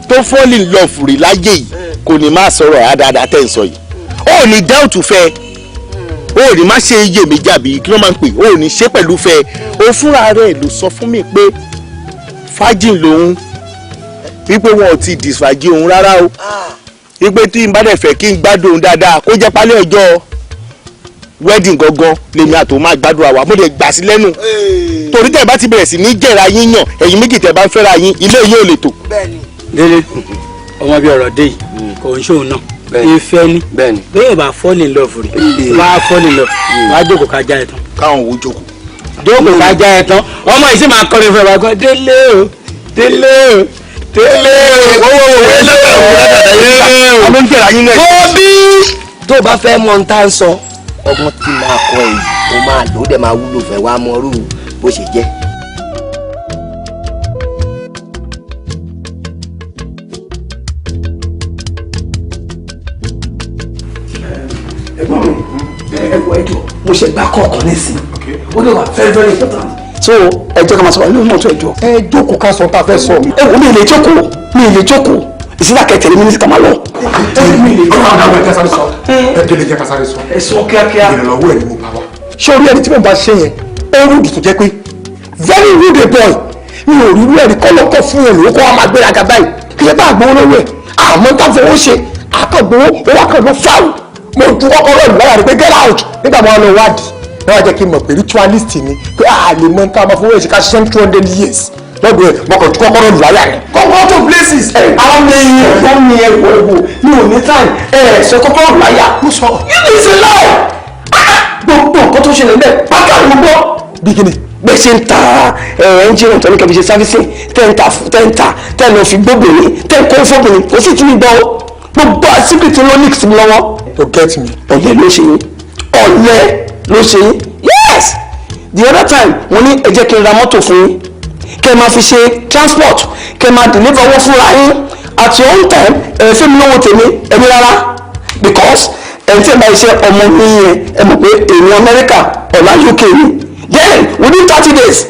tó fall in love rí láyé yìí kò ní máa sọ̀rọ̀ ẹ̀ dáadáa tẹ̀ ń sọ yìí. Ó ní doubt fẹ́, ó ní má ṣe iyèméjì àbí kí ló máa ń pè, ó ní ṣe pẹ̀lú fẹ́. Ó fúnra rẹ̀ ló sọ fún mi pé fájìn lòun, wípé wọn ò ti disfàjì òun rárá o, wípé tí n bá dẹ̀ fẹ́ kí n gbádùn òun dáadáa kó jẹ́ pálẹ̀ ọjọ́ wedding gangan lèmi àtò máa gbádùn àwa. Mo lè gbà sí lẹ́nu torí tẹ̀ bá ti bẹ̀rẹ̀ sí ní jẹ̀ra yín yàn, ẹ̀yin méjì tẹ̀ bá ń fẹ́ra yín ilé yìí ò lè tò. Délé ọmọ bíi ọ̀rọ̀ dé yìí kò ń ṣòun náà ìfẹ́ ni bẹ́ẹ̀ bá fall in love rí bá fall in love wàá jókòó ká já ẹ tán. Káwọn wo jókòó. Jókòó ká já ẹ tán, ọmọ yìí sì máa kọrin fún ẹ wá gbọ́ délé o délé o délé o délé o. Ọmọ ń jẹ̀ra yín náà. Mo bí tó o bá fẹ́ mọ ohun tá à ń sọ, ọgbọ́n tí máa kọ èyí o máa lò ó dẹ̀ máa wúlò fẹ́ wá mọ irú bó ṣe jẹ́. Ẹ̀gbọ́n mi, ẹ̀wọ̀ ẹ̀jọ̀ mo ṣe gbà kọ̀ọ̀kan nísìn, ó lè wà very very important. So ẹ jẹ́ ká máa sọ̀rọ̀ nínú mọ́tò ẹ̀jọ̀. Ẹ jókòó ká sọ tá a fẹ́ sọ. Ẹ wò mí lè jókòó, mi lè jókòó, ìsìlá kẹtẹ̀lé mi ní ká máa lọ. Ẹ jẹ́ ká sáré sọ. Ẹ sọ kíákíá. Ìrànlọ́wọ́ ẹ̀ ni mo bá wa. Ṣé orí ẹni tí mo bá ṣe yẹn, ó rúdù tó jẹ́ pé very rude boy, mi ò rí irú ẹ̀rí kọ́lọ́kọ́ fún ẹ̀ lówó kó wa máa gbéraga báyìí. Kì í ṣe bá àgbọ̀n lówó ẹ̀, àmọ́ tá a fowó ṣe, àkàngbowó, owó àkàngbó fáwù. Mo ju kọ́kọ́rọ́ ìlú lára rẹ̀ pé get out nígbà máa lọ wádìí. Náà jẹ́ kí n mọ̀ pé ritualist ni pé a lè mọ nǹkan máa fowó ẹ̀ ṣe ká ṣiṣẹ́ 200 years lọ́dọ̀ ẹ̀, mo kàn ju kọ́kọ́rọ́ ìlú lára rẹ̀. Kọ́kọ́rọ́ to places àwọn mi ẹ̀gbọ́n mi ẹ̀wọ̀ ẹ̀wọ̀ mi ò ní time ẹ̀ sọ kọ́kọ́rọ́ láyà. Mo sọ. You is a lie. Gbogbo nǹkan tó ṣẹlẹ̀ bẹ́ẹ̀ pátá ló gbọ́. Bí kíni? Bẹ́ẹ̀ ṣe ń ta ẹ́ńjìnì tó ní kẹ́bi ṣe servicing tẹ́ ń ta tẹ́ lọ fi gbóbìnrin tẹ́ ń kó fóbìnrin kò sì tún gbọ́ gbogbo secret ló ní sí mi lọ́wọ́. To get me. Ọ̀lẹ ló ṣe yín, ọ̀lẹ ló ṣe yín. Yes, the other time mo ní ẹ jẹ́ kí n ra mọ́tò fún yín kẹ́ ẹ máa fi ṣe transport, kẹ́ ẹ máa deliver owó fúnra yín at your own time. Ẹ fẹ́ mi lówó tèmi ẹ̀mí rárá because ẹ̀ ń tẹ́ bá iṣẹ́ ọmọ mi yẹn, ẹ mọ̀ pé èmi Amẹ́ríkà ọ̀la UK ni, then within 30 days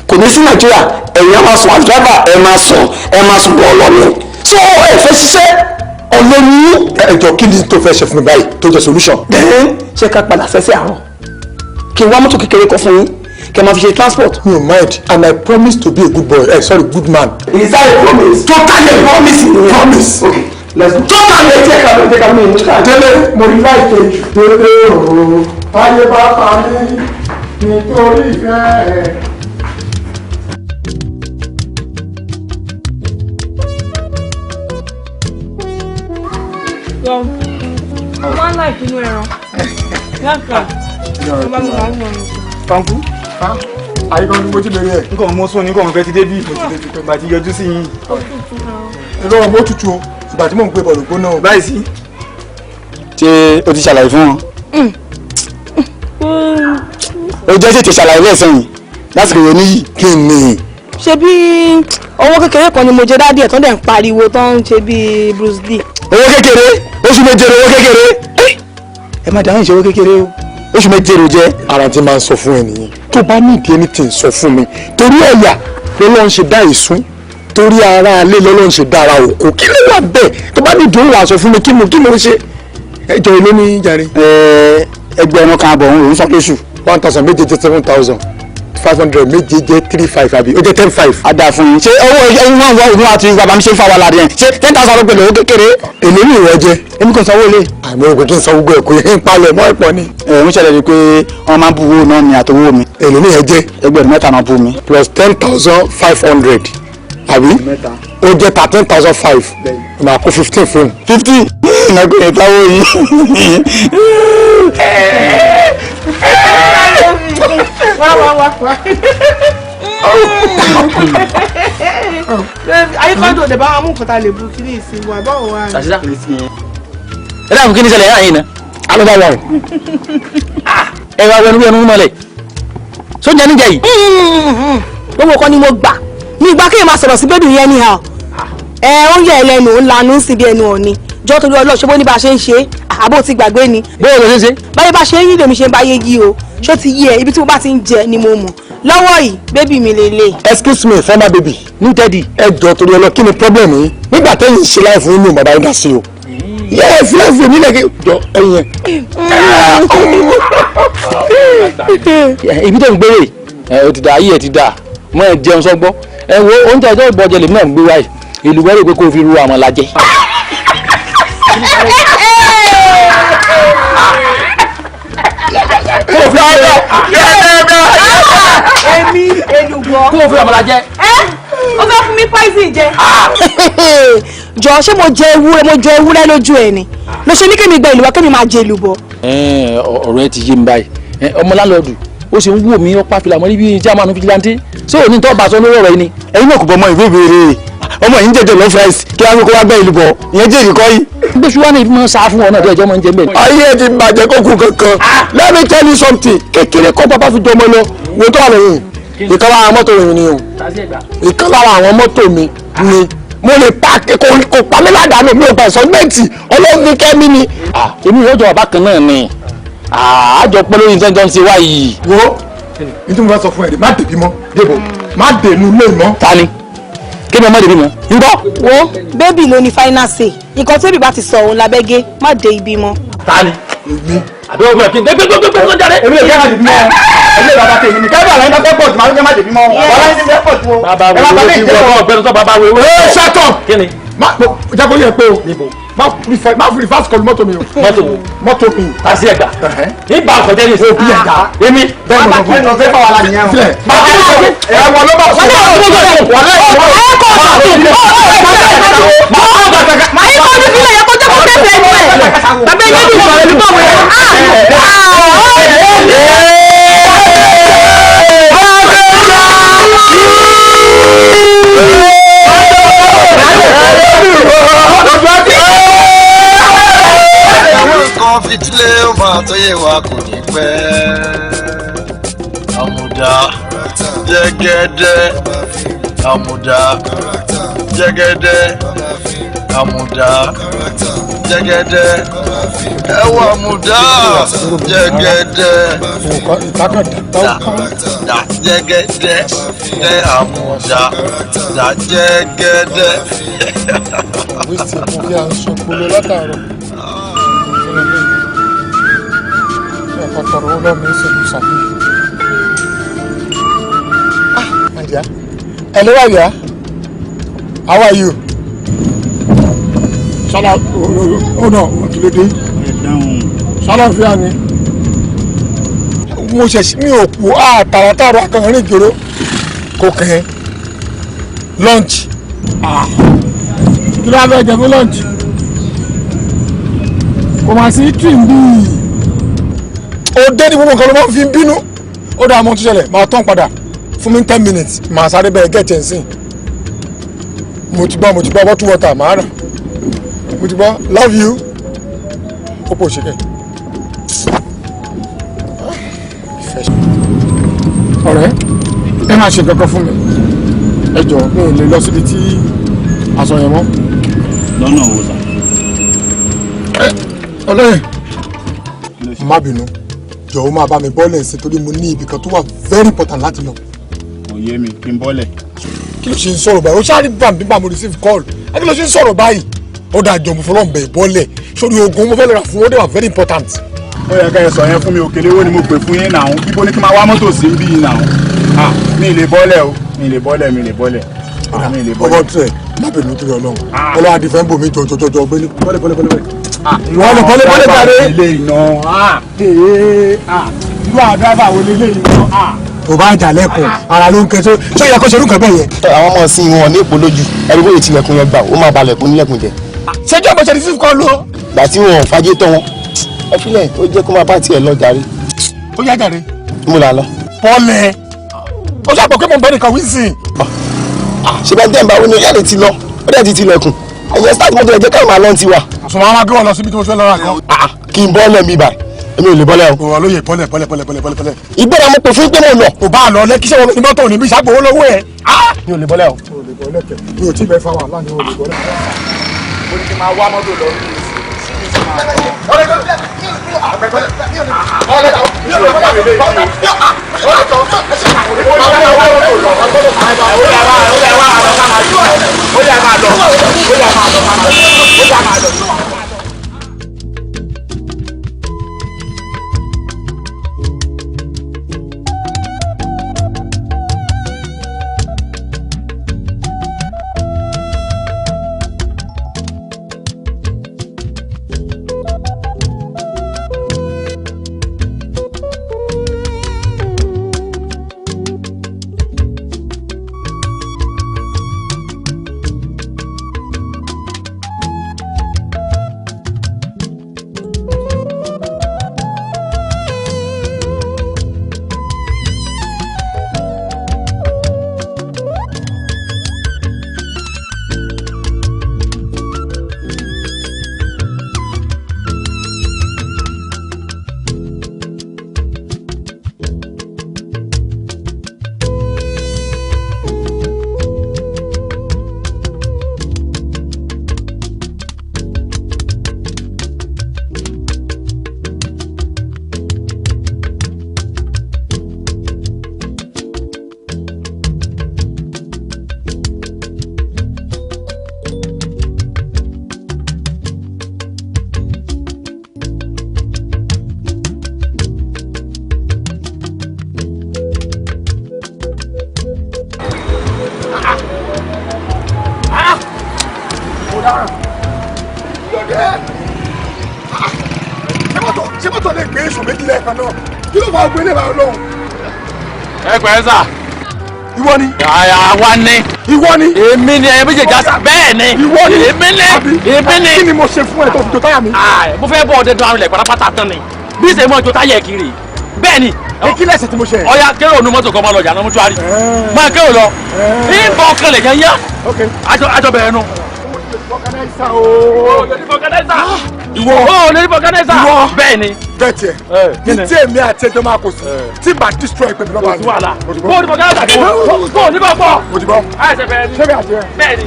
kò ní sí Nàìjíríà, ẹ̀yin á máa sùn as driver, ẹ máa sùn, ẹ máa sùn bọ̀ ọ̀lọ́ ni. So ẹ fẹ́ ṣiṣẹ́, ọ̀lẹ ni yín. Ẹ jọ, kí ni tó fẹ́ ṣe fún mi báyìí tó jẹ́ solution? Then ṣé ká padà sẹ́sẹ́ àárọ̀ kí n wá mọ́tò kékeré kan fún yín kẹ́ máa fi ṣe transport. Mi ò mind and I promise to be a good boy, sorry, good man. Is that a promise? Totally a promise. Promise. Okay, let's go. Totally, ẹ jẹ́ ká lọ, ẹ jẹ́ ká mú ìmú ká. Délé, mo rí láìpẹ́ jù. Délé ooo, táyé bá pa mí nítorí ìfẹ́ ẹ̀. Mo máa ń láì pinnu ẹran. Yàtọ̀. Mo bá mi wà nínú ọ̀run. Kanku. Àyíkan ni mo ti bẹ̀rẹ̀ ẹ̀. Nǹkan mo sún ní kò ń fẹ́ ti débí. Ìgbà tí yọjú sí yín. Irọ́ mo tutù o, ìgbà tí mò ń gbé bọ̀lù gbóná o. Báyìí sí. Ṣé o ti ṣàlàyé fún wọn? O jẹ́ tètè ṣàlàyé lẹ́sàn yìí lásìkò yẹn níyì. Kí ni? Ṣé bí owó kékeré kan ni mo jẹ dádì ẹ̀ tó ń dẹ̀ ń pariwo tó ń ṣe bí Bruce Lee. Owó kékeré, oṣù méje owó kékeré. Ẹ má dáhùn ìṣòwò kékeré o, oṣù méje ló jẹ. Ara tí máa ń sọ fún ẹ nìyẹn. Tó bá nídìí anything sọ fún mi. Torí ọ̀yà lọ́lọ́ ń ṣe dá ìsún. Torí ara alẹ́ lọ́lọ́ ń ṣe dá ara òkú. Kí ló wà bẹ́ẹ̀? Tó bá nídìí òun wà sọ fún mi kí mo ṣe. Ẹ jọ èló ní jàre. 1,500 òun sọ lóṣù. 1,000 méje jẹ́ 7,500 méje jẹ́ 3,500 àbí ó jẹ́ 10,500. A dà fún yín. Ṣé owó ẹyin náà wọ ìlú àti bàbá mi ṣe ń fa wàhálà rẹ̀? Ṣé 10,000 ló pẹ̀lú owó kékeré? Èló ni ìwọ jẹ? Èmi kò sanwó ilé. Àmọ́ òkè kí n san gbogbo ẹ̀ kò yẹ ń palẹ̀ mọ́ ẹ̀pọ̀ ni. Ẹ ń ṣẹlẹ̀ ni pé wọ́n máa ń bu owó náà mi àtowó mi. Èló ni ẹ jẹ́? 3,000 náà bú mi. Plus 10,500 àbí? Ó jẹ́ 13,500. Màá kó 15 fún un. 15? Ìnáwó ìtawó yìí. Wá wá wá wá. Ayíkọ́dọ̀ òde bá wa mú nǹkan tá a lè bu kí ní ìsìn wa báwo wá. Ṣàṣìṣà. Ẹ dáhùn kí ni ṣẹlẹ̀ yáà yín ná. Alọ́dà wà o. Ẹ wá wẹnu wẹnu mọ́lẹ̀. Sóúnjẹ níjẹ yìí. Gbogbo kan ni mo gbà. Mi ìgbà kéèyàn máa sọ̀rọ̀ sí bébì yẹn anyhow. Ẹ ó ń yẹ ẹlẹ́nu, ó ń lanu sí bí ẹnu ọ̀ni. Jọ́ torí Ọlọ́run ṣé bó ní bá a ṣe ń ṣe é, àbó ti gbàgbé ni. Bóyá ló ṣe ń ṣe. Báyé bá ṣe ń yí lèmi ṣe ń báyé yí o. Ṣó ti yí ẹ, ibi tí mo bá ti ń jẹ ni mo mọ̀. Lọ́wọ́ yìí, bébì mi lélẹ̀. Excuse me, former baby. New daddy. Ẹ jọ torí Ọlọ́run kí ni problem yìí? Nígbà tẹ́yìn ṣe láì fún inú bàbá yín dá sí o. Yẹ́ ẹ fi láì fún mi lẹ́kẹ̀ jọ ẹyin yẹn. Ibi tó ń gbére ẹ o ti da ayé ẹ ti da mọ ẹ jẹun sọgbọ ẹ wo oúnjẹ ọjọ́ ìbọjẹ lèmi náà ń gbé wáyé ìlú wẹ́rẹ́ pé kó o fi ru àmàlà jẹ. Kó o fi àmàlà Èmi èlùbọ́. Kó o fi àmàlà jẹ. Ẹ o fẹ́ fún mi poison jẹ. Jọ ṣé mo jẹ ewúrẹ́ mo jẹ ewúrẹ́ lójú ẹ ni ló ṣe ní kémi gba ìlú wa kémi máa jẹ èlùbọ́. Ọ̀rọ̀ ẹ ti yé mi báyìí ọmọ láńlọ́ọ̀dù ó sì ń wò mí ọ̀pá fìlà mọ́ níbi jámánù fìjìláńtì ṣé òní tó bá sọ lórí ọ̀rọ̀ yìí ni. Ẹ̀yin náà kò bọ́ ọmọ ìwé ìbéèrè ọmọ yìí ń jẹjẹ lọ fries kí wọ́n kó wá gbẹ́ ìlú bọ̀ ìyẹn jẹ́ ìrìkọ́ yìí. Gbèsè wa ní ìfimọ́ sá fún ọ náà tó ẹjọ́ máa ń jẹ bẹ́ẹ̀. Ayé ẹ ti bàjẹ́ kó kú kankan. Let me tell you something. Kékeré kọ́ bàbá fi jọmọ lọ. Wo tó wà lẹ́yìn. Ìkan lára àwọn mọ́tò mi ni o. Ìkan lára àwọn mọ́tò mi ni. Mo lè pa kò pa mí ládàánù mi ò bá ìsọgbẹ́ǹtì Ọlọ́run ní kẹ́mi ni. Èmi yóò jọ bàbá kan náà ni. Àjọ pẹ́ lórí nǹkan jọ ń ṣe wá yìí. Wo ní tí mo bá sọ fún ẹ rè má dèbí mọ́ débò má dènú ilé mọ́. Ta ni? Kí ni ọmọ dèbí mọ́? Ń gbọ́. Wo bébì ló ní final say nǹkan tí bébì bá ti sọ òun lábẹ́gẹ́ má dé ibi mọ́. Ta ni? Àbí ọgbẹ́ kí n gbé gbé gbé gbé jáde. Èmi lè kẹ́ má dèbí mọ́. Èmi lè bàbá tèmi ni. Kẹ́bà láyé bá fẹ́ pọ̀ jù máa ń kẹ́ má dèbí mọ́. Bàbá yín ti fẹ́ pọ̀ jù o. Bàbá wo ló ti wọ ọgbẹ́ni tó bàbá wo ewé. Ẹ shut up. Kí ni? Má jẹ́ kó yẹ pé o. Má fi reverse kọlu mọ́tò mi o. Mọ́tò wo? Mọ́tò mi. Tasi ẹ̀gbà. Ibà ọkọ̀ ní ìsìn. Òbí ẹ̀dá. Èmi. Bẹ́ẹ̀ ni mo fún Ẹ fẹ́ fà wàhálà nìyẹn o. Sílẹ̀. Ẹ wọ ló bá sọ. Ayíkọ́dù fílẹ̀ yẹ kó jẹ́ kó tẹ̀sẹ̀ ẹnu ẹ̀. Bàbá ẹgbẹ́ mi sọ̀rọ̀ nípa òun ẹ̀. Nǹkan fìdílé ó máa tó yé wa kò ní pẹ́. Àmùdá jẹ́gẹ́dẹ́ àmùdá jẹ́gẹ́dẹ́ àmùdá jẹ́gẹ́dẹ́ ẹ wọ àmùdá jẹ́gẹ́dẹ́ dà jẹ́gẹ́dẹ́ dẹ́ àmùdá dà jẹ́gẹ́dẹ́. Wíṣí kò kí à ń sọ polo látàárọ̀. Ẹ̀kọ́ tọrọ owó lọ́mọ ìṣèlú sàbí. Ah, my dear. Hello, my dear. How are you? Ṣọlá, oh no, kí ló dé? Ṣọlá fi hàn ni. Mo ṣẹ̀ṣẹ̀ mi ò kú tààràtààrà akànrin ìjòrò kò kàn án. Lunch. Ah. Kí ló wá fẹ́ jẹ fún lunch? Kò máa sí trim bíi. Ó dé ní gbogbo nǹkan ló máa ń fi bínú. Ó dáa, mọ́ tó ṣẹlẹ̀, máa tán padà. Fún mi ní 10 minutes, màá sáré bẹ́ẹ̀ gẹ̀ẹ́tì ẹ̀ sìn. Mo ti gbọ́, mo ti gbọ́, bottle water màá rà. Mo ti gbọ́, love you. Ó pò ṣe kẹ́. Ọ̀rẹ́, ẹ máa ṣe kankan fún mi. Ẹ jọ̀ọ́, mi ò lè lọ síbi tí aṣọ yẹn mọ́. Lọ́nà wo sà? Ọlọ́yìn, má bínú, jọ̀ọ́, máa bá mi bọ́ọ̀lẹ̀ sí torí mo ní ibì kan tó wà very important láti lọ. Kò yé mi, kí n bọ́lẹ̀. Kí ló ṣe ń sọ̀rọ̀ báyìí? Ó ṣáà rí bàm bíbà mo receive call. Ẹ kí ló ṣe ń sọ̀rọ̀ báyìí? Ó dáa, jọ, mo fọlọ́ bẹ̀ bọ́ọ̀lẹ̀ sórí oògùn mo fẹ́ lọ rà fún, ó dẹ̀ wà very important. Ó yẹ ká ẹ sọ yẹn fún mi. Òkèlè wo ni mo pè fún yín náà? Ibo ni kí n máa wá mọ́tò sí ń bí yín náà? Ah, mi ì lè bọ́lẹ̀ o, mi ì lè bọ́lẹ̀, mi ì lè bọ́lẹ̀, mi ì lè bọ́lẹ̀. Ọwọ́ tẹ̀, má bínú torí Ọlọ́run. Ọlọ́run àdìfẹ́ ń bò mí jọjọjọjọ gbé ní bọ́lẹ̀ bọ́lẹ̀ bọ́lẹ̀ bọ́lẹ̀. Ìwọ lọ bọ́lẹ̀ bọ́lẹ̀ jáde. Ilé iná, irú àwọn driver wo lélẹ̀ iná? Tó bá jà lẹ́kọ̀ọ́ ara ló ń kẹ́ tó ṣé yẹ kó ṣerú nǹkan bẹ́ẹ̀ yẹn. Àwọn ọmọ sí wọn ní èpò lójú ẹni bóyá tilẹ̀kùn yẹn gbà, ó máa balẹ̀kùn nílẹ̀kùn jẹ. Ṣéjọ́ mo ṣe receive call lọ. Gbà tí wọn ò fàájì tán wọn, ẹ filẹ̀, ó jẹ́ kó máa bá tiẹ̀ lọ jàre. Ó yá jàre. Mo là lọ. Bọ́lẹ̀, ó ṣàpọ̀ pé mo ń bẹ́ nìkan wí sí. Ṣe bá dẹ́nba ó ní yàrá ti lọ, ó dẹ̀ ti tilẹ̀kùn, ẹ̀yẹ start mọ́tò, ẹ̀ jẹ́ káwọn máa lọ́n ti wà. Àsùnwọ̀n àwọn agbéwọ̀n lọ síbi tí mo fẹ́ lọ́ra kan. Kí n bọ́lẹ̀ mi báyìí? Èmi ò lè bọ́lẹ̀ o. Òwò lóye, bọ́lẹ̀ bọ́lẹ̀ bọ́lẹ̀ bọ́lẹ̀ bọ́lẹ̀ bọ́lẹ̀. Ìgbéra mo pè fún pé mo lọ. Ò bá lọ lẹ́kíṣẹ́ wọn ní mọ́tò níbi ìṣàgbọ́wọ́ lọ́wọ́ ẹ̀. Mi ò lè bọ́lẹ̀ o. O lè bọ́lẹ̀ kẹ̀, mi ò tí ì bẹ́ fa wàhálà ni, o lè bọ́lẹ̀. Mo ní kí n máa wá mọ́tò lọ ní Ṣé mọ́tò lè gbé èso méjì lẹ́ẹ̀kan náà? Kí ló fà gbélé báyọ̀ lọ́hùn? Ẹ pẹ̀lẹ́ sà. Ìwọ ni. Àwa ni. Ìwọ ni. Èmi ni, ẹ̀yin méjèèjì àṣà bẹ́ẹ̀ ni. Ìwọ ni. Èmi ni. Èmi ni. Kí ni mo ṣe fún ẹ tó fi jo táyà mi? Mo fẹ́ bọ́ ọdẹ dun arìnlẹ̀ pátápátá tán ni. Bí ìṣe mọ́ jo táyà kiri. Bẹ́ẹ̀ ni. Kí lẹ̀ṣẹ̀ tí mo ṣe? Ọya, kérò nu mọ́tò kan máa lọ jàná mọ́túárì. Máa kérò lọ. Ìbọn kan lè yẹn yá. Àjọ bẹ̀rẹ̀ nu. Ìwọ. O lè ní fọkànẹ́sà. Ìwọ. Bẹ́ẹ̀ ni. Bẹ́ẹ̀ tiẹ̀ ní tí èmi àti ẹjọ́ máa kò sí tí bá destroy pẹ̀lú lọ́ba Kò sí wàhálà. Bó o ní fọkànẹ́sà kí bó o ní bọ̀ pọ̀. Mo ti bọ́. Àìsẹ̀ bẹ̀rẹ̀ ni. Ṣé mi àti ẹ? Bẹ́ẹ̀ ni.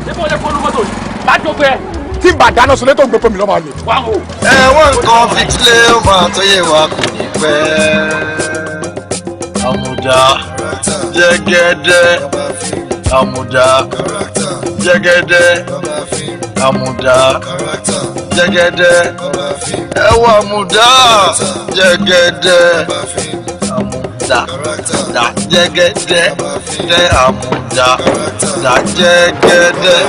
Ṣé bó o jẹ́ kó nu mọ́tò yìí? Bá jókòó ẹ. Tí bá dáná sunlé tó ń gbé pé mi lọ́ba lè. Wá o. Ẹ̀wọ̀n nǹkan fìdílé, ó máa tó yé wa kò ní pẹ́. Àmùdá jẹ́gẹ́dẹ́, àmùdá jẹ́gẹ́dẹ́, àmùdá jẹ́gẹ́dẹ́, ẹ̀wọ̀n àmùdá jẹ́gẹ́dẹ́, àmùdá dá jẹ́gẹ́dẹ́ dẹ́, àmùdá dá jẹ́gẹ́dẹ́.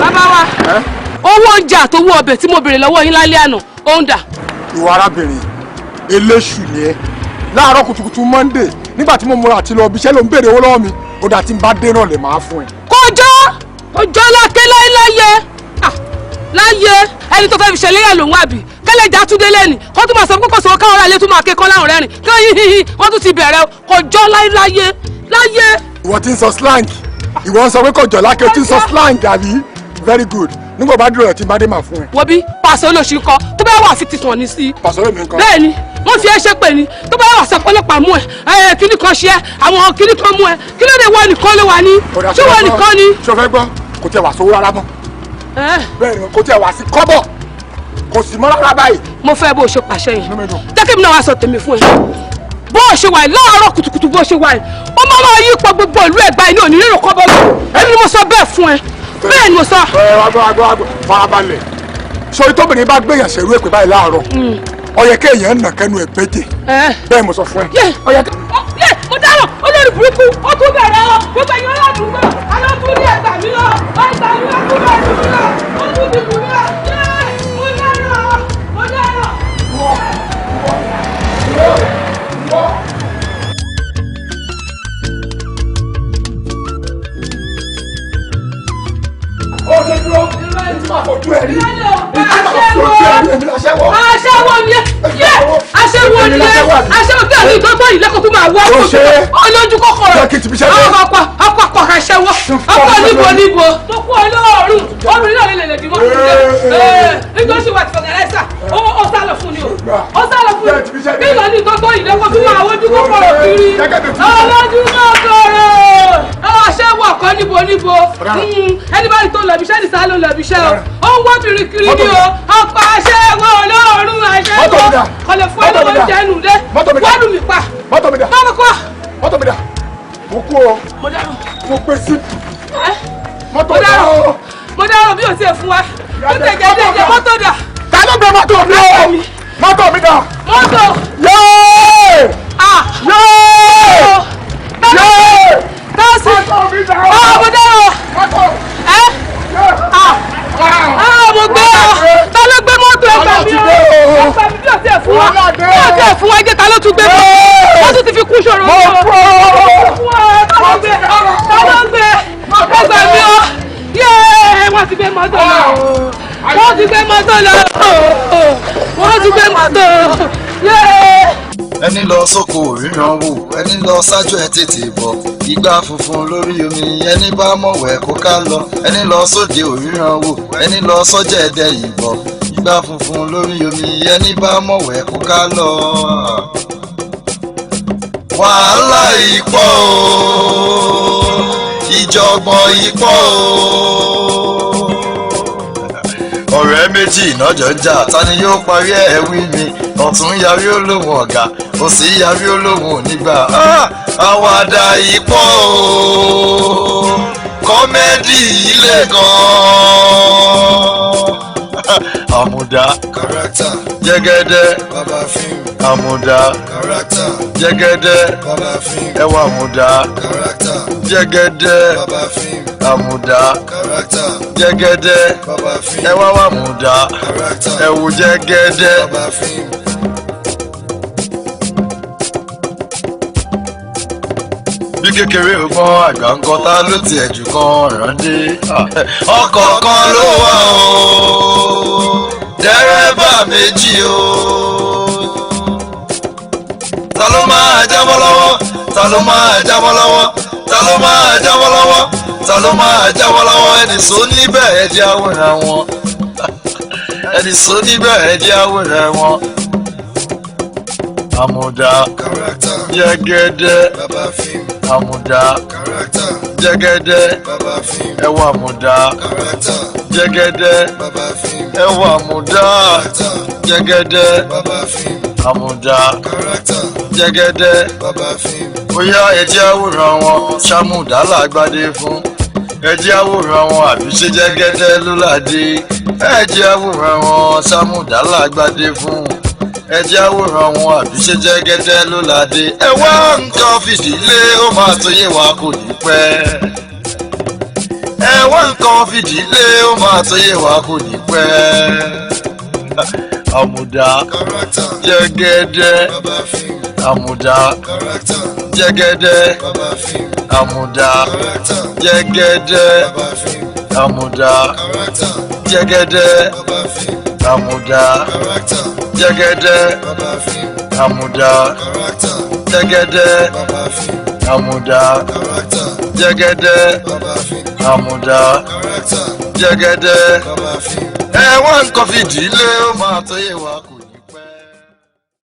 Bàbá wa, owó oúnjẹ àtowó ọbẹ̀ tí mo béèrè lọ́wọ́ yín lálẹ́ àná, ó ń dà? Ìwọ arábìnrin eléṣù ni ẹ. Láàárọ̀ kùtùkùtù Monday, nígbà tí mo múra àti lọ ibi iṣẹ́, ló ń béèrè owó lọ́wọ́ mi. Ó dà, tí n bá dé náà lè máa fún ẹ. Kọjọ́ ọjọ́ láké láyé láyé, ẹni tó fẹ́ fi ṣẹlẹ́yà lòun àbí kẹlẹ́jà túndé lẹ́ni kó tún máa sọ pé kò sọ káwọn aráàlú tún máa ké kọ́ láwọn rẹ́rìn kí wọ́n yí yí wọ́n tún ti bẹ̀rẹ̀. Kọjọ́ láyé láyé. Ìwọ ti ń sọ slang, ìwọ ń sọ pé kọjọ lákè, o ti ń sọ slang àbí? Very good. Nígbà bá dúró rẹ, tí n bá dé, máa fún ẹ. Wo bí pàṣẹ olóṣù kọ tó bá wà fi ti tàn ní sí. Pàṣẹ olómi nǹkan. Bẹ́ẹ̀ni, wọ́n fi ẹṣẹ́ pè ní tó bá wà sọ pé ọlọ́pàá mú ẹ, ẹ kíní kan ṣe ẹ, àwọn kíní kan mú ẹ. Kí ló dé? Wọ́n nìkan ló wà ní, ṣé wọ́n nìkan ni? Ṣé o fẹ́ gbọ́? Kò tiẹ̀ wà sówó rárá mọ́. Bẹ́ẹ̀ni, kò tiẹ̀ wà sí kọ́bọ̀, kò sì mọ́ rárá báyìí. Mo fẹ́ bó o ṣe pàṣẹ yẹn. Jẹ́ kí èmi náà wá sọ tèmi fún ẹ. Bó o ṣe wà yìí láàárọ̀ kùtùkùtù, bó o ṣe wà yìí, ó máa máa yí ipò gbogbo ìlú Ẹ̀gbá yìí ní òní rírò kọ́bọ̀ lọ. Èmi ni mo sọ bẹ́ẹ̀ fún ẹ, bẹ́ẹ̀ ni mo sọ. Ẹ wá gbọ́, wá gbọ́, wá gbọ́, farabalẹ̀. Sori, tóbìnrin bá gbéyàn ṣerú èpè báyìí láàárọ̀, ó yẹ kéèyàn nà kẹnu ẹ̀ péjè. Bẹ́ẹ̀ mo sọ fún ẹ. Ó yẹ Yé, mo dáràn! Olórí burúkú, ó tún bẹ̀rẹ̀ ọ. Gbogbo ẹ̀yin aládùúgbò alátúndí, ẹ̀gbà mi lọ, ẹ̀gbà mi lọ, tún bẹ̀rẹ̀ mi lọ, ó tún ti kù mí lọ. Yé, mo dáràn, mo dáràn. Ó ṣe dúró tí máa fojú ẹ rí, tí máa fojú ẹ rí. Èmi láṣẹ́wó. Aṣẹ́wó ni ẹ! Yé, aṣẹ́wó ni ẹ! Aṣẹ́wó tí àwọn ìtọ́jú yìí lẹ́kọ̀ọ́ tó máa wá Ó ṣe é. Olójú kòkòrò. Jẹ́ kí n ti fi ṣẹ́ dé. Ọkọ̀ ọkọ̀ ọkọ̀ aṣẹ́wó ọkọ̀ níbo níbo mo kú olóòórùn obìnrin náà lè lè dìbò ẹ̀ nítorí ṣì wà tí fọ̀gànẹ́sà ó sá lọ fún ni o, ó sá lọ fún ni. Bí ìlànà ìtọ́jú yìí lẹ́kọ̀ọ́ tó máa wojú kòkòrò kiri, olójú kòkòrò, aṣẹ́wó ọkọ̀ níbo níbo. Ẹni bá rí tó lọ ibiṣẹ́ nìsá ló lọ ibiṣẹ́ o, ó ń wọ́ obìnrin kiri ni o. Ọkọ̀ aṣẹ́wó olóòórùn aṣẹ́wó kò lè fún ẹni oúnjẹ nù lé wọ́n lù mí pa. Mọ́tò mi dà? Báwo kọ́? Mọ́tò mi dà? Mo kú o. Mo dárò. Mo gbé sí. Mọ́tò Mo dà dárò. o. Mo dárò bí o tiẹ̀ fún wa ó tẹ̀ jẹ́ jẹ́. Mọ́tò dà? Ta ló gbé mọ́tò mi o? Mọ́tò mi dà? Mọ́tò. Yéé! Ah! Yéé! Yéé! Tọ́sí. Mọ́tò mi dà o. Ah, mo dárò. Mọ́tò. Ẹ́, ah ah, mo gbé o. Ta ló gbé mọ́tò? Ẹgbà mi o, ẹgbà mi. Bí o tiẹ̀ fún wa, bí o tiẹ̀ fún wa ẹgbẹ́, ta ló tún gbé mọ́tò? Wọ́n tún ti fi kún ṣòro o. Ta ló gbé? Ta ló gbé? Ẹgbà mi o. Yéé, wọ́n ti gbé mọ́tò lọ, wọ́n ti gbé mọ́tò lọ, wọ́n ti gbé mọ́tò. Yéé. Ẹni lọ sóko ríran wò, ẹni lọ sájọ ẹ tètè bọ̀. Igbá funfun lórí omi, ẹni bá mọ̀wẹ̀ kó ká lọ. Ẹni lọ sóde òríran wò, ẹni lọ sọ́jà ẹdẹ ìbọ̀. Igbá funfun lórí omi, ẹni bá mọ̀wẹ̀ kó ká lọ. Wàhálà ìpọ̀ o, ìjọ̀gbọ̀n ìpọ̀ o. Ọ̀rẹ́ méjì ìnájọ́ ń jà, ta ni yóò parí ẹ̀? Wí mi. Ọ̀tún yarí ó lóhùn ọ̀gá, òsì yarí ó lóhùn onígbà. Ah! Àwàdà ìpọ̀ o, comedy ilé gan-an. Àmùdá, Character. Jẹ́gẹ́dẹ́. Bàbá fíìmù. Àmùdá, Character. Jẹ́gẹ́dẹ́. Bàbá fíìmù. Ẹwà àmùdá. Character. Jẹ́gẹ́dẹ́. Bàbá fíìmù. Àmùdá, Character. Jẹ́gẹ́dẹ́. Bàbá fíìmù. Ẹwà àmùdá. Character. Ẹwù jẹ́gẹ́dẹ́. Bàbá fíìmù. Bí kékeré ọgbọ́n àgbà ń kọ́, ta ló tiẹ̀ jù kan rándé? Ọkọ̀ kan ló wà o, dẹ́rẹ́bà méjì o. Ta ló máa jábọ́ lọ́wọ́? Ta ló máa jábọ́ lọ́wọ́? Ta ló máa jábọ́ lọ́wọ́? Ta ló máa jábọ́ lọ́wọ́? Ẹnì sọ níbẹ̀, ẹ jẹ́ àwòrán wọn. Ẹnì sọ níbẹ̀, ẹ jẹ́ àwòrán wọn. Àmùdá, Character. Jẹ́gẹ́dẹ́. Bàbá fíìmù. Àmùdá, Character. Jẹ́gẹ́dẹ́. Bàbá fíìmù. Ẹwà àmùdá. Character. Jẹ́gẹ́dẹ́. Bàbá fíìmù. Ẹwà àmùdá. Jẹ́gẹ́dẹ́. Bàbá fíìmù. Àmùdá, Character. Jẹ́gẹ́dẹ́. Bàbá fíìmù. Bóyá ẹjẹ́ àwòrán wọn, ṣàmùdá làgbàdé fún. Ẹjẹ́ àwòrán wọn, àbí ṣe jẹ́gẹ́dẹ́ ló ládé? Ẹjẹ́ àwòrán wọn, ṣàmùdá làgbàdé fún. Ẹjẹ́ àwòrán wọn, àbí ṣe jẹ́gẹ́dẹ́ ló ládé? Ẹ wá nǹkan fìdílé, ó máa tó yé wa kò ní pẹ́. Ẹ wá nǹkan fìdílé, ó máa tó yé wa kò ní pẹ́. Àmùdá, Character. Jẹ́gẹ́dẹ́. Bàbá fíìmù. Àmùdá Jẹ́gẹ́dẹ́. Àmùdá Jẹ́gẹ́dẹ́. Àmùdá Jẹ́gẹ́dẹ́. Àmùdá Jẹ́gẹ́dẹ́. Àmùdá Jẹ́gẹ́dẹ́. Àmùdá Jẹ́gẹ́dẹ́. Àmùdá Jẹ́gẹ́dẹ́. Ẹ wá nǹkan fìdílé, ó máa tó yé wa.